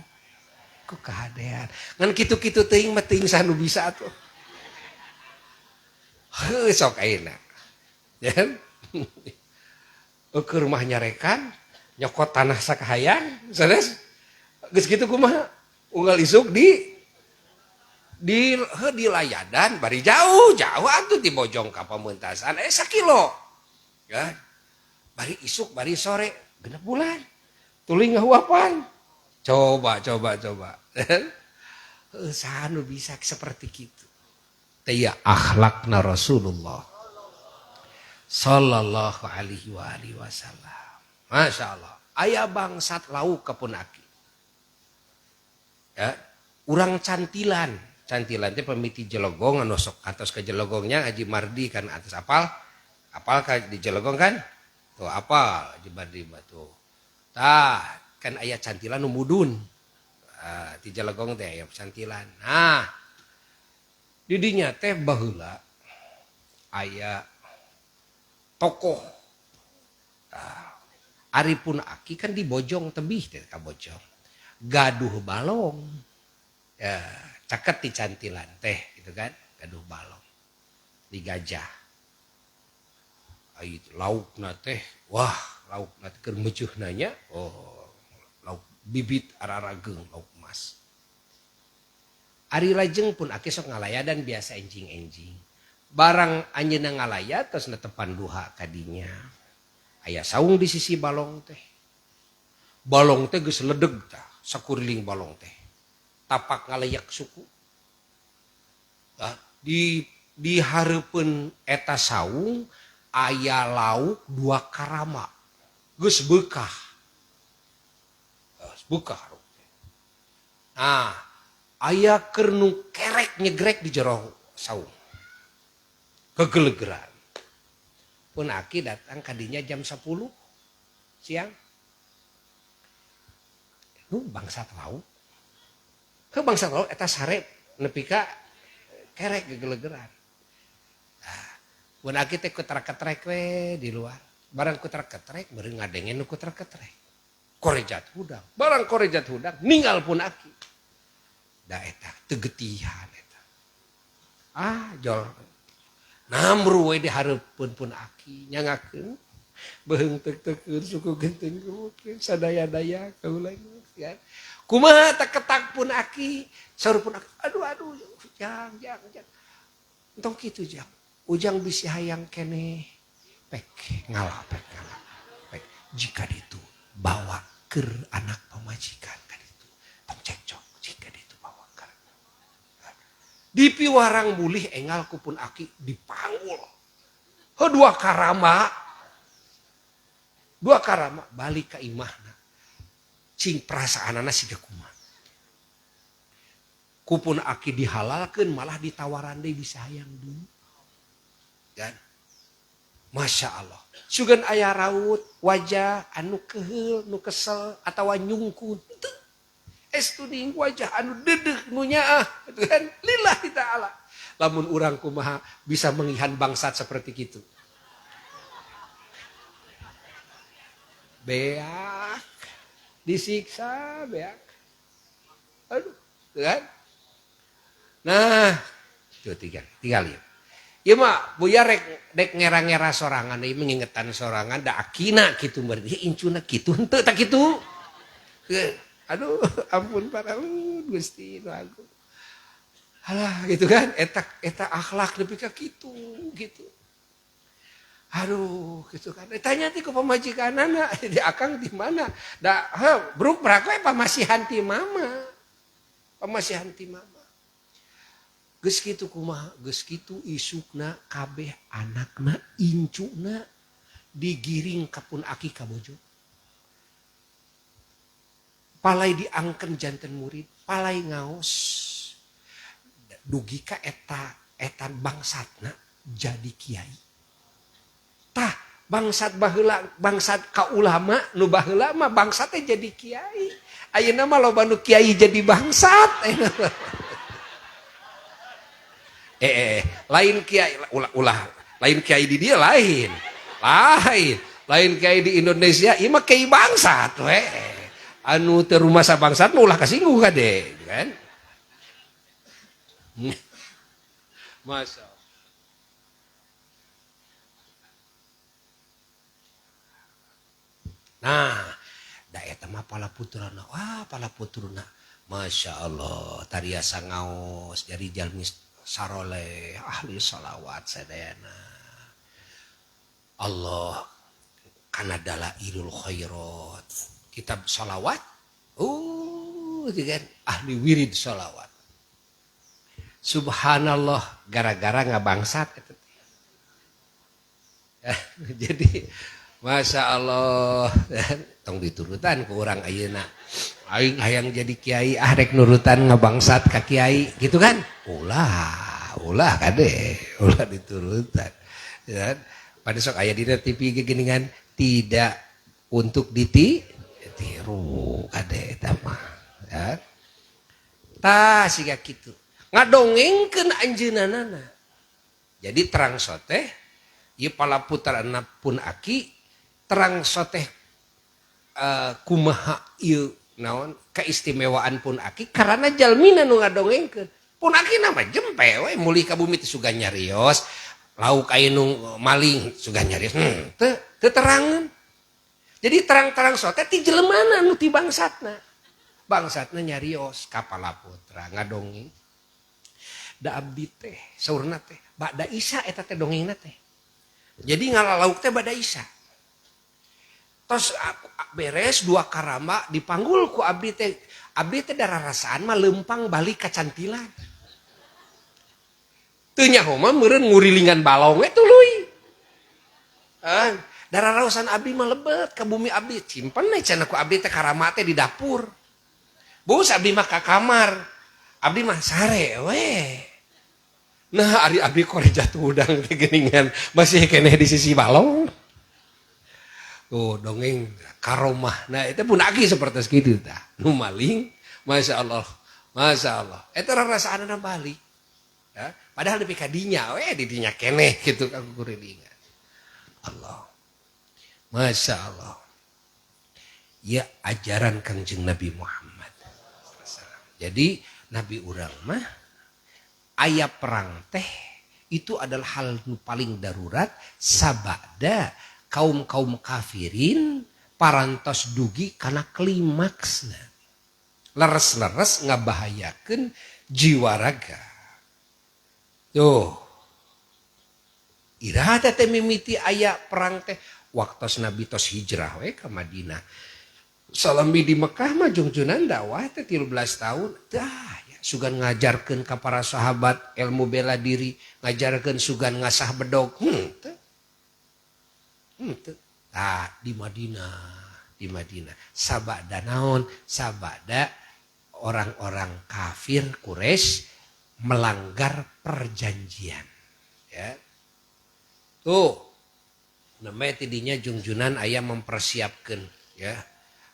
Ku kahadean. Ngan kitu-kitu teuing mah teuing saha nu bisa atuh. Heuh sok ayeuna. Ya. Eueuh rumah nyarekan, nyokot tanah sakahayang, sanes? Geus kitu kumaha? Unggal isuk di layadan bari jauh, jauh atuh ti Bojong ka Pamuntasan sakilo. Ya. Bari isuk, bari sore, genep bulan. Tuluy ngahuapan. Coba. Saha nu bisa seperti kitu. Teh akhlakna Rasulullah sallallahu alaihi wa alihi wasallam. Masya Allah. Aya bangsat lauk ka pun aki. Ya, urang cantilan. Cantilan teh pamiti Jelegong anu sok atos ke Jelegongnya Haji Mardi kan atas apal. Apal ka di Jelegong kan? Tuh apal Haji Mardi mah tuh. Tah, kan aya cantilan nu mudun. Di Jelegong teh aya cantilan. Nah, di dinya teh baheula aya tokoh. Tah, ari pun aki kan di Bojong tebih teh ka Bojong. Gaduh balong. Ya, caket di cantilan teh gitu kan, gaduh balong di gajah. Ai laukna teh, wah, laukna teh keur meuceuhna nya, oh, lauk bibit ararageung lauk emas. Ari lajeng pun aki sok ngalayadan biasa enjing-enjing. Barang anjeunna ngalayat tos netepan duha kadinya. Aya saung di sisi balong teh. Balong teh geus ledeg tah, sakuriling balong teh. Tapak ngalayak suku. Tah, di hareupeun eta saung aya lauk dua karama. Geus beukah. Geus beukah. Nah, aya keur nu kerek nyegrek di jero saung. Kegelegeran. Pun aki datang kadinya jam 10 siang. Nu bangsat lauk. Ke bangsat lauk eta sare nepi ka kerek gegelegeran. Nah, pun aki teh kutrek-ketrek we di luar. Barang kutrek-ketrek beureum ngadenge nu kutrek-ketrek. Korejat hudang. Barang korejat hudang ninggal pun aki. Da eta teu getihan eta. Ah, jol. Namru we di hareupeun pun aki nyangakeun beheung teuk-teukeun suku genteng kumaha sadaya-daya kaula ya. Kumaha tak ketak pun aki, saur pun aki, aduh aduh jang jang jang. Entong kitu jang. Ujang bisi hayang keneh pek ngalah pek ngalah. Pek jika ditu bawa keur anak pamajikan kan itu. Tong cekcok jika ditu bawa keur. Di piwarang mulih engal ku pun aki dipanggul. Heuh dua karama. Dua karama balik ka imahna. Cing perasaanana siga kumaha. Kupun aki dihalalkeun malah ditawaran deui bisa hayang deui. Dan Masya Allah. Sugan aya raut wajah anu keheul, nu kesel atawa nyungkun. Teu. Estu ning wajah anu dedeh nu nyaah gitu kan. Lillahi ta'ala. Lamun urang kumaha bisa mengihan bangsat seperti kitu. Beak disiksa beak. Aduh, kan? Nah, itu tiga lihat. Ieu mah Buya rek dek ngera-ngera sorangan ieu mengingetan sorangan da akina kitu berarti incuna kitu henteu tak kitu. Aduh, ampun paralun Gusti nu agung. Alah gitu kan, eta eta akhlak nepi ka kitu gitu. Aduh, gitu kan. Tanya ti ku pamajikanana, di akang di mana? Da heuh, bruk brak we pamasihan ti mama. Pamasihan ti mama. Geus kitu kumaha? Geus kitu isukna kabeh anakna incuna digiring ka pun aki ka bojo. Palai diangken janten murid, palai ngaos. Dugi ka eta eta bangsatna jadi kiai. Tah, bangsat baheula, bangsat ka ulama nu baheula mah bangsat teh jadi kiai. Ayeuna mah loba nu kiai jadi bangsat. Lain kiai ulah, ulah lain kiai di dia lain. Lain, lain kiai di Indonesia ieu mah kiai bangsat we. Anu teu rumasa bangsat mah ulah kasinggung kade, kan? Masya Allah. Nah, da eta mah pala putrana. Wah, pala putrana. Masya Allah, tariasa ngaos jadi jalmi saroleh, ahli sholawat sadayana. Allah kana dalailul khairat. Kitab sholawat, kan ahli wirid sholawat. Subhanallah, gara-gara ngabangsat eta teh. Jadi Masya Allah, tong diturutan ku urang ayeuna. Aing hayang jadi kiai, ah rek nurutan ngabangsat ka kiai gitu kan. Ulah, ulah kade, ulah diturutan. Ya, pada sok aya dina TV gegeningan tidak untuk ditiru kade eta mah. Ya. Tah siga kitu. Ngadongengkeun anjeunna. Jadi terang soteh ieu palaputra pun aki terang soteh kumaha ieu naon keistimewaan pun aki karena jalmina nu ngadongengkeun. Pun aki nama jempe we mulih ka bumi teh sugan nyarios, lauk aya nu maling sugan nyarios. Teu terangeun. Jadi terang-terang soteh ti jelemana nu ti bangsatna. Bangsatna nyarios ka palaputra ngadongeng. Da abdi teh saurna teh ba'da isya eta teh dongengna teh. Jadi ngalalauk teh ba'da isya. Tos beres dua karama dipanggul ku abdi teh. Abdi teh dararasaan mah lempang balik ka cantilan. Teu nyaho mah meureun ngurilingan balong we tuluy. Dararausan abdi mah lebet ka bumi abdi. Simpen we cenah ku abdi teh karama teh di dapur. Bus abdi mah ka kamar. Abdi mah sare we. Nah ari abdi kore jatuh hudang teh geuningan masih keneh di sisi balong. Tuh dongeng karomah. Nah itu pun aki seperti segitu tah. Nu maling, masya Allah, masya Allah. Eta rarasaanna balik. Ya, padahal nepi ka dinya we di dinya keneh kitu ka kurilingan. Allah. Masya Allah. Ya ajaran Kangjeng Nabi Muhammad. Jadi Nabi urang mah aya perang teh itu adalah hal nu paling darurat sabada kaum-kaum kafirin parantos dugi kana klimaksna. Leres-leres ngabahayakeun jiwa raga. Tuh. Iraha teh mimiti aya perang teh waktos Nabi tos hijrah we ka Madinah. Salami di Mekah mah jungjunan dakwah teh 13 tahun. Dah ya, sugan ngajarkeun ka para sahabat ilmu bela diri, ngajarkeun sugan ngasah bedog. Tah di Madinah, di Madinah. Sabada naon? Sabada orang-orang kafir Quraisy melanggar perjanjian. Ya. Tuh, namanya tidinya jungjunan aya mempersiapkan, ya.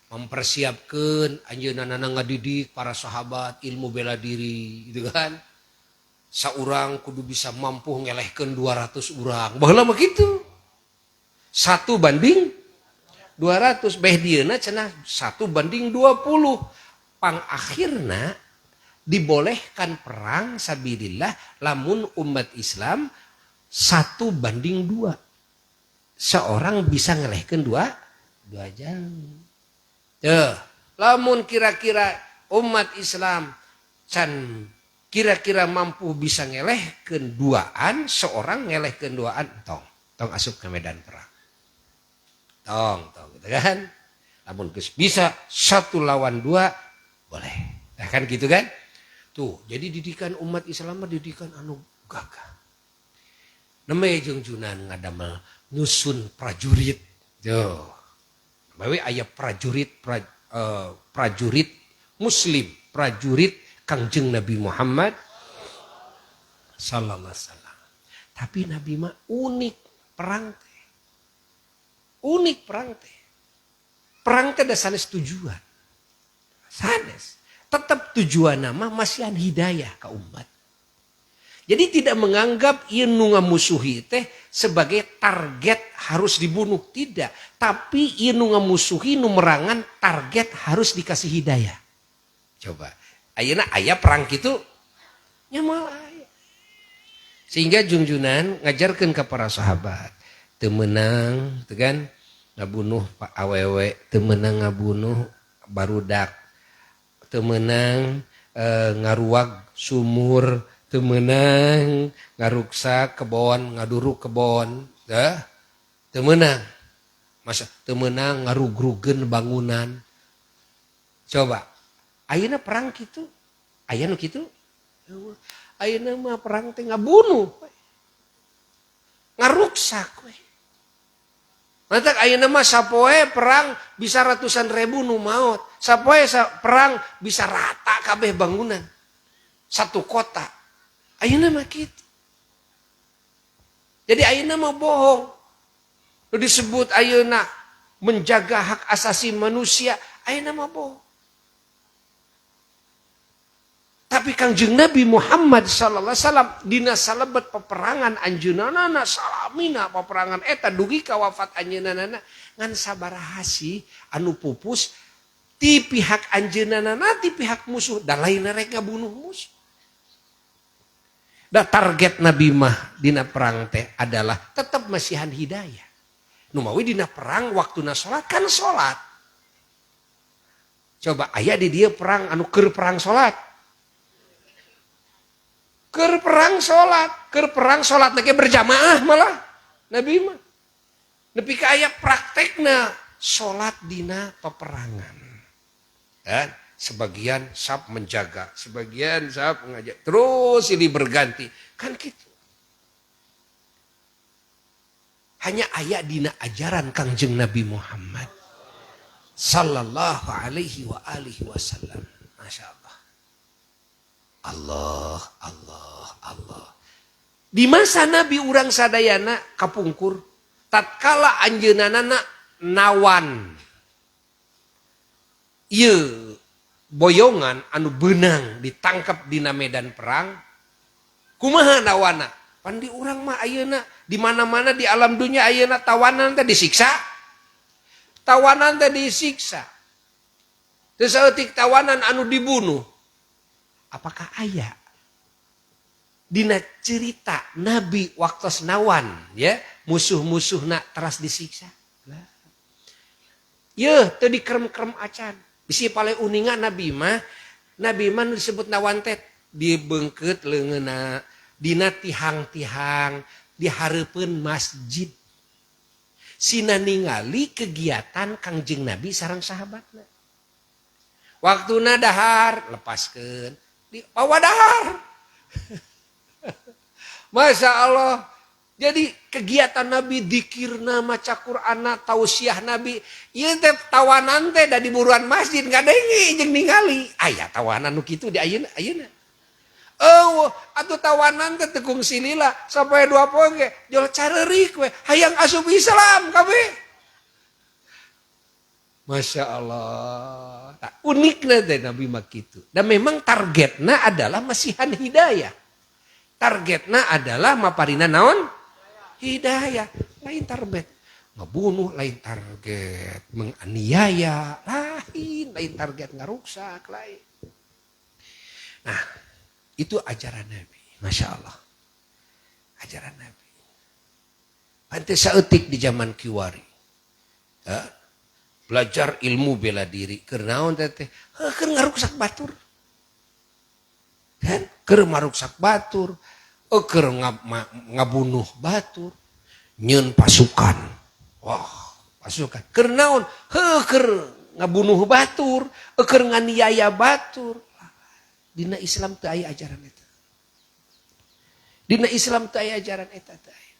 Mempersiapkan anjeunna ngadidik para sahabat ilmu bela diri, gitu kan. Saurang kudu bisa mampu ngelehkeun 200 urang. Baheula mah kitu. 1 banding 200 beh dieuna cenah 1 banding 20. Pang akhirna dibolehkan perang sabilillah lamun umat Islam 1 banding 2. Seorang bisa ngelehkeun dua dua jam. Tuh, lamun kira-kira umat Islam can kira-kira mampu bisa ngelehkeun duaan, seorang ngelehkeun duaan, tong, tong asup ke medan perang. Tong, tong, gitu kan? Lamun geus bisa 1 lawan 2, boleh. Nah kan gitu kan? Tuh, jadi didikan umat Islam mah didikan anu gagah. Namanya jungjunan ngadamel nyusun prajurit. Tuh. Bawe aya prajurit prajurit muslim, prajurit Kangjeng Nabi Muhammad sallallahu alaihi wasallam. Tapi Nabi mah unik perang teh. Unik perang teh. Perang teh da sanes tujuan. Sanes. Tetap tujuan nama masihan hidayah ke umat. Jadi tidak menganggap ieu nu ngamusuhi teh sebagai target harus dibunuh, tidak. Tapi ieu nu ngamusuhi, nu merangan target harus dikasih hidayah. Coba. Ayeuna aya perang kitu nya moal aya. Sehingga jungjunan ngajarkeun ka para sahabat, teu meunang teu kan ngabunuh pak awewe, teu meunang ngabunuh barudak, teu meunang ngaruag sumur, teu meunang ngaruksak kebon, ngaduruk kebon, dah teu meunang. Masa teu meunang ngarugrugeun bangunan. Coba, ayeuna perang kitu, aya nu kitu? Ayeuna mah perang teh ngabunuh, ngaruksak we. Matak ayeuna mah sapoe perang bisa ratusan ribu nu maot. Sapoe perang bisa rata kabeh bangunan. Satu kota. Ayeuna mah kitu. Jadi ayeuna mah bohong. Nu disebut ayeuna menjaga hak asasi manusia, ayeuna mah bohong. Tapi Kangjeng Nabi Muhammad sallallahu alaihi wasallam dina salebet peperangan anjeunna salamina peperangan eta dugi ka wafat anjeunna ngan sabaraha sih anu pupus ti pihak anjeunna ti pihak musuh da lain rek ngabunuh musuh. Da target Nabi mah dina perang teh adalah tetap masihan hidayah. Nu mawi dina perang waktuna salat kan salat. Coba aya di dieu perang anu keur perang salat. Keur perang salat lagi berjamaah malah Nabi mah. Nepi ka aya praktekna salat dina peperangan. Dan sebagian sap menjaga, sebagian sap mengajak, terus ini berganti. Kan gitu. Hanya aya dina ajaran Kangjeng Nabi Muhammad sallallahu alaihi wa alihi wasallam. Masya Allah. Allah, Allah, Allah. Di masa Nabi urang sadayana kapungkur, tatkala anjeunna nawan ieu boyongan anu beunang ditangkap dina medan perang, kumaha nawana? Pan di urang mah ayeuna di mana-mana di alam dunia ayeuna tawanan teh disiksa. Tawanan teh disiksa. Teu saeutik tawanan anu dibunuh. Apakah aya dina cerita Nabi waktos nawan ya musuh-musuhna teras disiksa? Lah. Yeuh teu dikrem-krem acan. Bisi pale uninga Nabi mah nu disebut nawan teh dibeungkeut leungeunna dina tihang-tihang di hareupeun masjid. Sina ningali kegiatan Kangjeng Nabi sareng sahabatna. Waktuna dahar lepaskeun di pawadahar. Masya Allah. Jadi kegiatan Nabi dikirna maca Qur'anna tausiah Nabi ieu teh tawanan teh da di buruan masjid ngadenge jeung ningali. Aya tawanan nu kitu di ayeuna ayeuna. Eueuh atuh tawanan teh teu kungsi lila sampai dua poe ge jol careurik we hayang asup Islam kabeh. Masya Allah. Nah, unikna teh Nabi mah kitu. Dan memang targetna adalah masihan hidayah. Targetna adalah maparina naon? Hidayah. Lain target ngebunuh, lain target menganiaya, lain lain target ngaruksak, lain. Nah, itu ajaran Nabi. Masya Allah. Ajaran Nabi. Pantes saeutik di zaman kiwari. Ya. Belajar ilmu bela diri keur naon teh teh keur ngaruksak batur. Kan keur maruksak batur, keur ngabunuh batur, nyeun pasukan. Wah, pasukan. Keur naon? Heuh keur ngabunuh batur, keur nganiaya batur. Dina Islam teu aya ajaran eta. Dina Islam teu aya ajaran eta teu aya.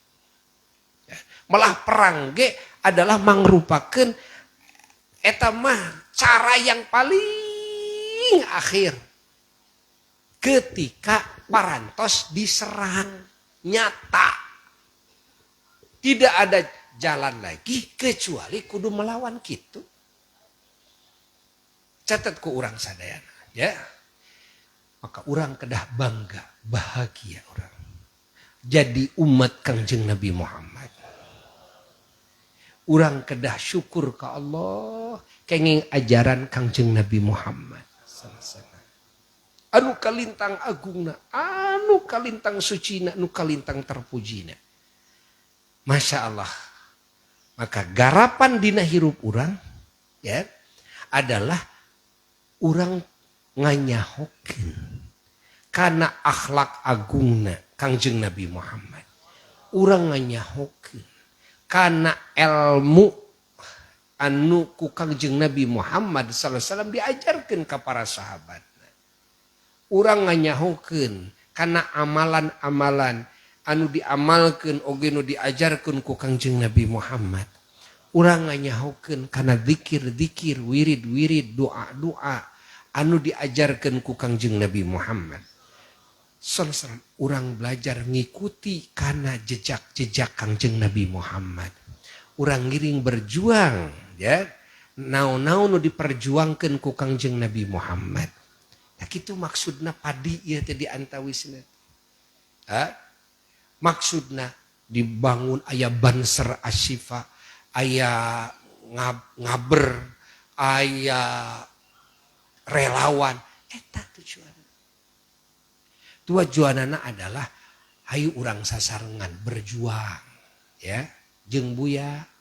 Ya. Malah perang ge adalah mangrupakeun eta mah cara yang paling akhir ketika parantos diserang nyata tidak ada jalan lagi kecuali kudu melawan gitu. Catat ku urang sadayana ya. Maka urang kedah bangga, bahagia urang jadi umat Kangjeng Nabi Muhammad. Urang kedah syukur ke Allah kenging ajaran Kangjeng Nabi Muhammad. Anu kalintang agungna, anu kalintang sucina, anu kalintang terpujina. Masya Allah. Maka garapan dina hirup urang ya adalah urang nganyahokeun kana akhlak agungna Kangjeng Nabi Muhammad. Urang nganyahokeun kana ilmu anu ku Kangjeng Nabi Muhammad sallallahu alaihi wasallam diajarkeun ka para sahabat. Urang nganyahokeun kana amalan-amalan anu diamalkeun oge nu diajarkeun ku Kangjeng Nabi Muhammad. Urang nganyahokeun kana zikir-zikir, wirid-wirid, doa-doa anu diajarkeun ku Kangjeng Nabi Muhammad sallallahu alaihi wasallam. Urang belajar ngikuti kana jejak-jejak Kangjeng Nabi Muhammad. Urang ngiring berjuang ya. Naon-naon nu diperjuangkeun ku Kangjeng Nabi Muhammad. Nah, kitu maksudna padi ieu teh di antawisna. Ha? Maksudna dibangun aya Banser Asyifa, aya ngaber, aya relawan, eta tujuan. Tujuanana adalah hayu urang sasarengan berjuang ya, jeung Buya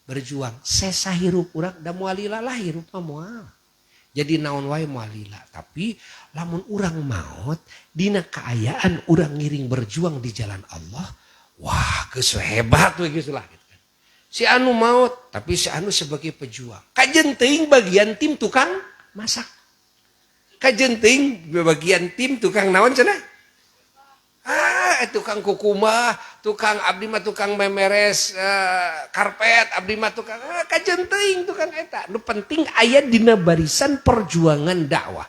berjuang sesa hirup urang da moal lila lah hirup mah moal. Jadi naon wae moal lila, tapi lamun urang maot dina kaayaan urang ngiring berjuang di jalan Allah, wah geus hebat we geus lah gitu kan. Si anu maot tapi si anu sebagai pejuang. Kajen teuing bagian tim tukang masak. Kajen teuing bagian tim tukang naon cenah? Ah, tukang kukumah, tukang abdi mah tukang memeres karpet, abdi mah tukang kajen teuing tukang eta. Nu penting aya dina barisan perjuangan dakwah.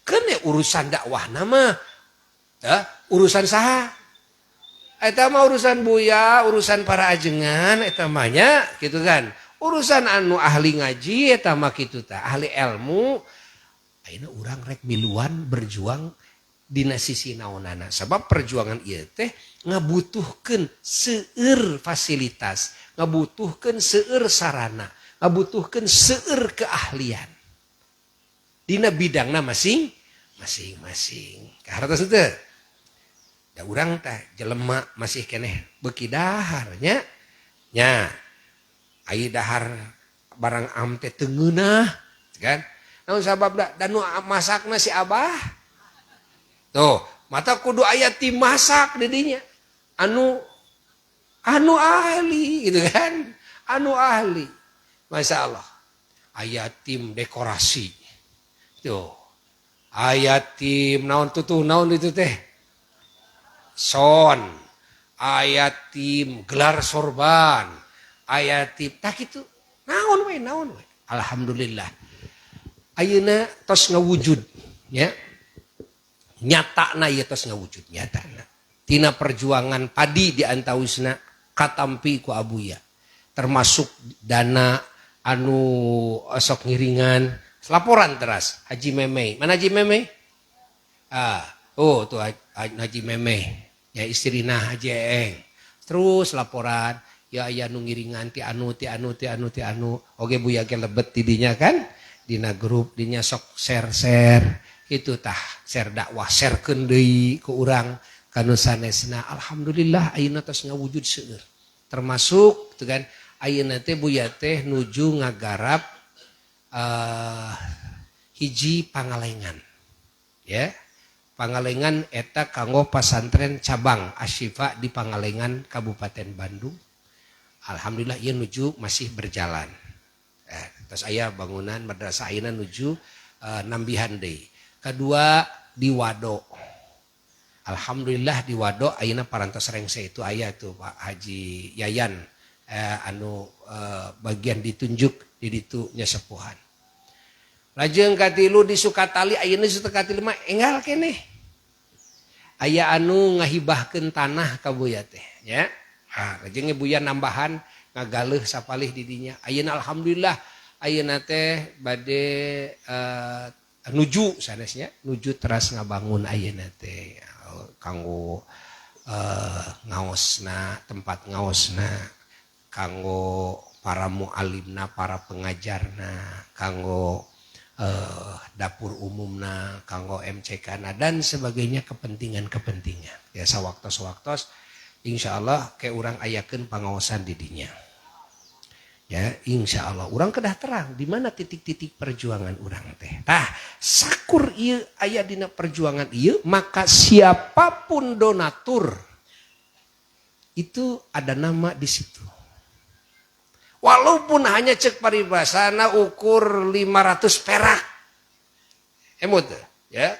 Keun urusan dakwah nama, urusan saha? Eta mah urusan Buya, urusan para ajengan eta mah nya gitu kan. Urusan anu ahli ngaji eta mah kitu tah, ahli ilmu. Ayeuna urang rek miluan berjuang dina sisi naonana, sebab perjuangan ieu teh ngabutuhkeun seueur fasilitas, ngabutuhkeun seueur sarana, ngabutuhkeun seueur keahlian dina bidangna masing masing-masing. Kahartos teu? Da urang teh jelema masih keneh beuki dahar nya. Nya aya dahar barang am teh teu ngeunah kan? Naon sababna? Da nu masakna si Abah. Tuh, mata kudu aya tim masak di dinya. Anu anu ahli gitu kan. Anu ahli. Masya Allah. Aya tim dekorasi. Tuh. Aya tim naon tutuh naon itu teh. Son. Aya tim gelar sorban. Aya tim tak itu. Naon we, naon we. Alhamdulillah. Ayeuna tos ngawujud ya. Nyatana ieu tos ngawujud nyatana. Tina perjuangan padi di antawisna katampi ku Abuya. Termasuk dana anu sok ngiringan laporan teras Haji Memei. Mana Haji Memei? Ah, oh tuh Haji Memei. Ya istrina Haji Eeng. Terus laporan ya aya nu ngiringan ti anu ti anu ti anu ti anu. Oge Buya ge lebet ti dinya kan? Dina grup dinya sok share-share. Itu tah share dakwah sharekeun deui ku urang kanu sanesna. Alhamdulillah ayeuna tos ngawujud seueur. Termasuk gitu kan ayeuna teh Buya teh nuju ngagarap hiji Pangalengan. Ya. Pangalengan eta kanggo pasantren cabang Asyifa di Pangalengan Kabupaten Bandung. Alhamdulillah ieu nuju masih berjalan. Terus aya bangunan madrasah ayeuna nuju nambihan deui. Kedua di Wado. Alhamdulillah di Wado ayeuna parantos rengse itu aya tuh Pak Haji Yayan anu bagian ditunjuk di ditu nyesepuhan. Lajeng katilu di Sukatali ayeuna Sukatali mah enggal keneh. Aya anu ngahibahkeun tanah ka Buya teh nya. Ah, lajeng Buya nambahan ngagaleuh sapalih di dinya. Ayeuna alhamdulillah ayeuna teh bade nuju sanesnya, nuju teras ngabangun ayeuna teh kanggo ngaosna, tempat ngaosna, kanggo para mualimna, para pengajarna, kanggo dapur umumna, kanggo MCK-na dan sebagainya kepentingan-kepentingan. Ya sawaktos-waktos insyaallah ke urang ayakeun pangaosan di dinya. Ya, insya Allah urang kedah terang di mana titik-titik perjuangan urang teh. Tah, sakur ieu aya dina perjuangan ieu, maka siapapun donatur itu ada nama di situ. Walaupun hanya cek paribasana ukur 500 perak. Emut ya.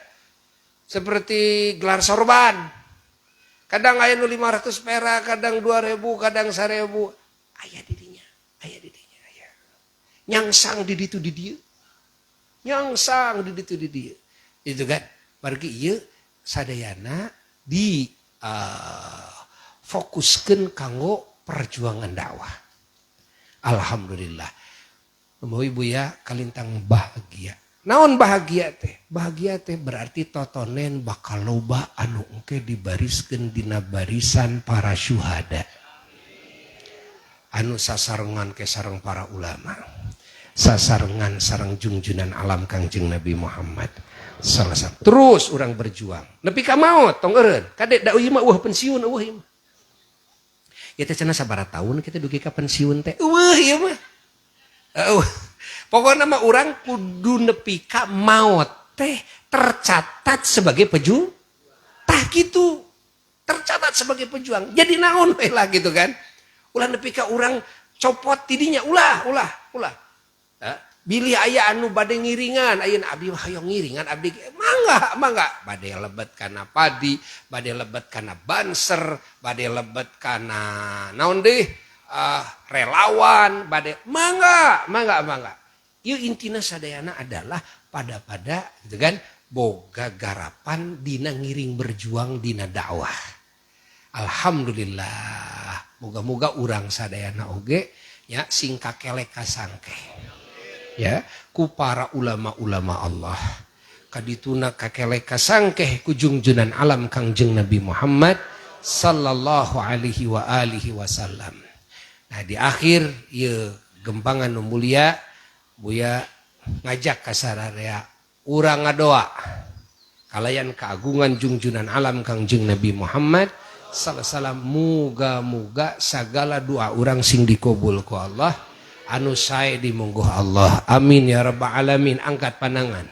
Seperti gelar sorban. Kadang aya nu 500 perak, kadang 2000, kadang 1000. Aya di dinya. Aya di dinya aya. Nyangsang di ditu di dieu. Nyangsang di ditu di dieu. Itu kan margi ieu sadayana di fokuskeun kanggo perjuangan dakwah. Alhamdulillah. Bapak Ibu ya kalintang bahagia. Naon bahagia teh? Bahagia teh berarti totonen bakal loba anu engke dibariskeun dina barisan para syuhada. Anu sasarengan ke sareng para ulama. Sasarengan sareng jungjunan alam Kangjeng Nabi Muhammad sallallahu alaihi wasallam. Terus urang berjuang. Nepi ka maot tong eureun. Kade da ieu mah eueuh pensiun eueuh ieu mah. Ieu teh cenah sabaraha tahun kita dugi ka pensiun teh. Eueuh ieu mah. Eueuh. Pokoknya mah urang kudu nepi ka maot teh tercatat sebagai pejuang. Tah gitu. Tercatat sebagai pejuang. Jadi naon we lah gitu kan. Ulah nepi ka urang copot tidinya ulah ulah ulah. Bilih aya anu bade ngiringan, ayeuna abdi mah hoyong ngiringan abdi mangga mangga bade lebet kana padi, bade lebet kana banser, bade lebet kana naon deui relawan, bade mangga mangga mangga. Ieu intina sadayana adalah pada-pada gitu kan boga garapan dina ngiring berjuang dina dakwah. Alhamdulillah. Moga-moga urang sadayana oge nya sing kakelek kasangkeh. Ya, ku para ulama-ulama Allah. Kadituna kakelek kasangkeh ku jungjunan alam Kangjeng Nabi Muhammad sallallahu alaihi wa alihi wasallam. Nah, di akhir ieu gempangan nu mulia Buya ngajak ka sararea urang ngadoa kalayan keagungan jungjunan alam Kangjeng Nabi Muhammad sallallahu alaihi wasallam, muga-muga sagala doa urang sing dikabul ku Allah, anu sae dimungguh Allah. Amin ya rabbal alamin. Angkat pandangan.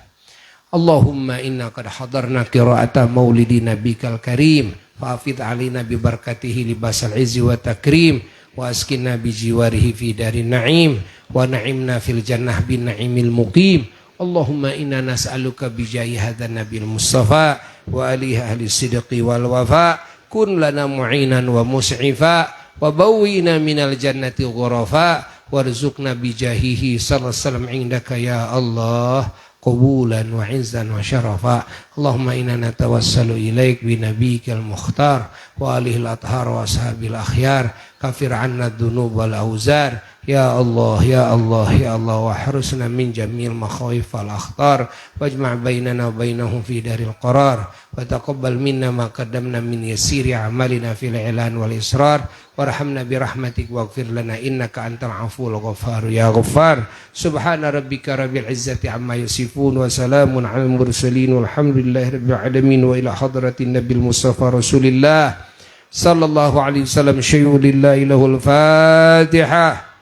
Allahumma inna qad hadarna qira'ata maulidi nabikal karim fa'afid alina bi barakatihi libasal izzi wa takrim wa askinna bi jiwarihi fi darin na'im wa na'imna fil jannah bin na'imil muqim. Allahumma inna nas'aluka bi jahi hadzal nabil mustafa wa alihi ahli sidqi wal wafa kun lana mu'inan wa mus'ifa wa bawwina minal jannati ghurafa warzuqna bi jahihi sallallahu alaihi wasallam indaka ya Allah qubulan wa izzan wa syarafa. Allahumma inna natawassalu ilaik bi nabiyyikal mukhtar wa alihi al-athhar wa ashabil akhyar kafir anna dzunub wal auzar. Ya Allah ya Allah ya Allah wahrusna min jamil makhawif wal akhtar wajma' bainana wa bainahum fi daril qarar wa taqabbal minna ma qaddamna min yasiri a'malina fil i'lan wal israr warhamna bi rahmatik waghfir lana innaka antal afuwul ghaffar ya ghaffar. Subhana rabbika rabbil izzati amma yasifun wa salamun alal mursalin walhamdulillahi rabbil alamin wa ila hadratin nabil mustafa rasulillah sallallahu alaihi wasallam syai'un lillahi lahul fatihah.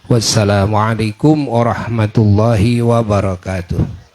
Wassalamualaikum warahmatullahi wabarakatuh.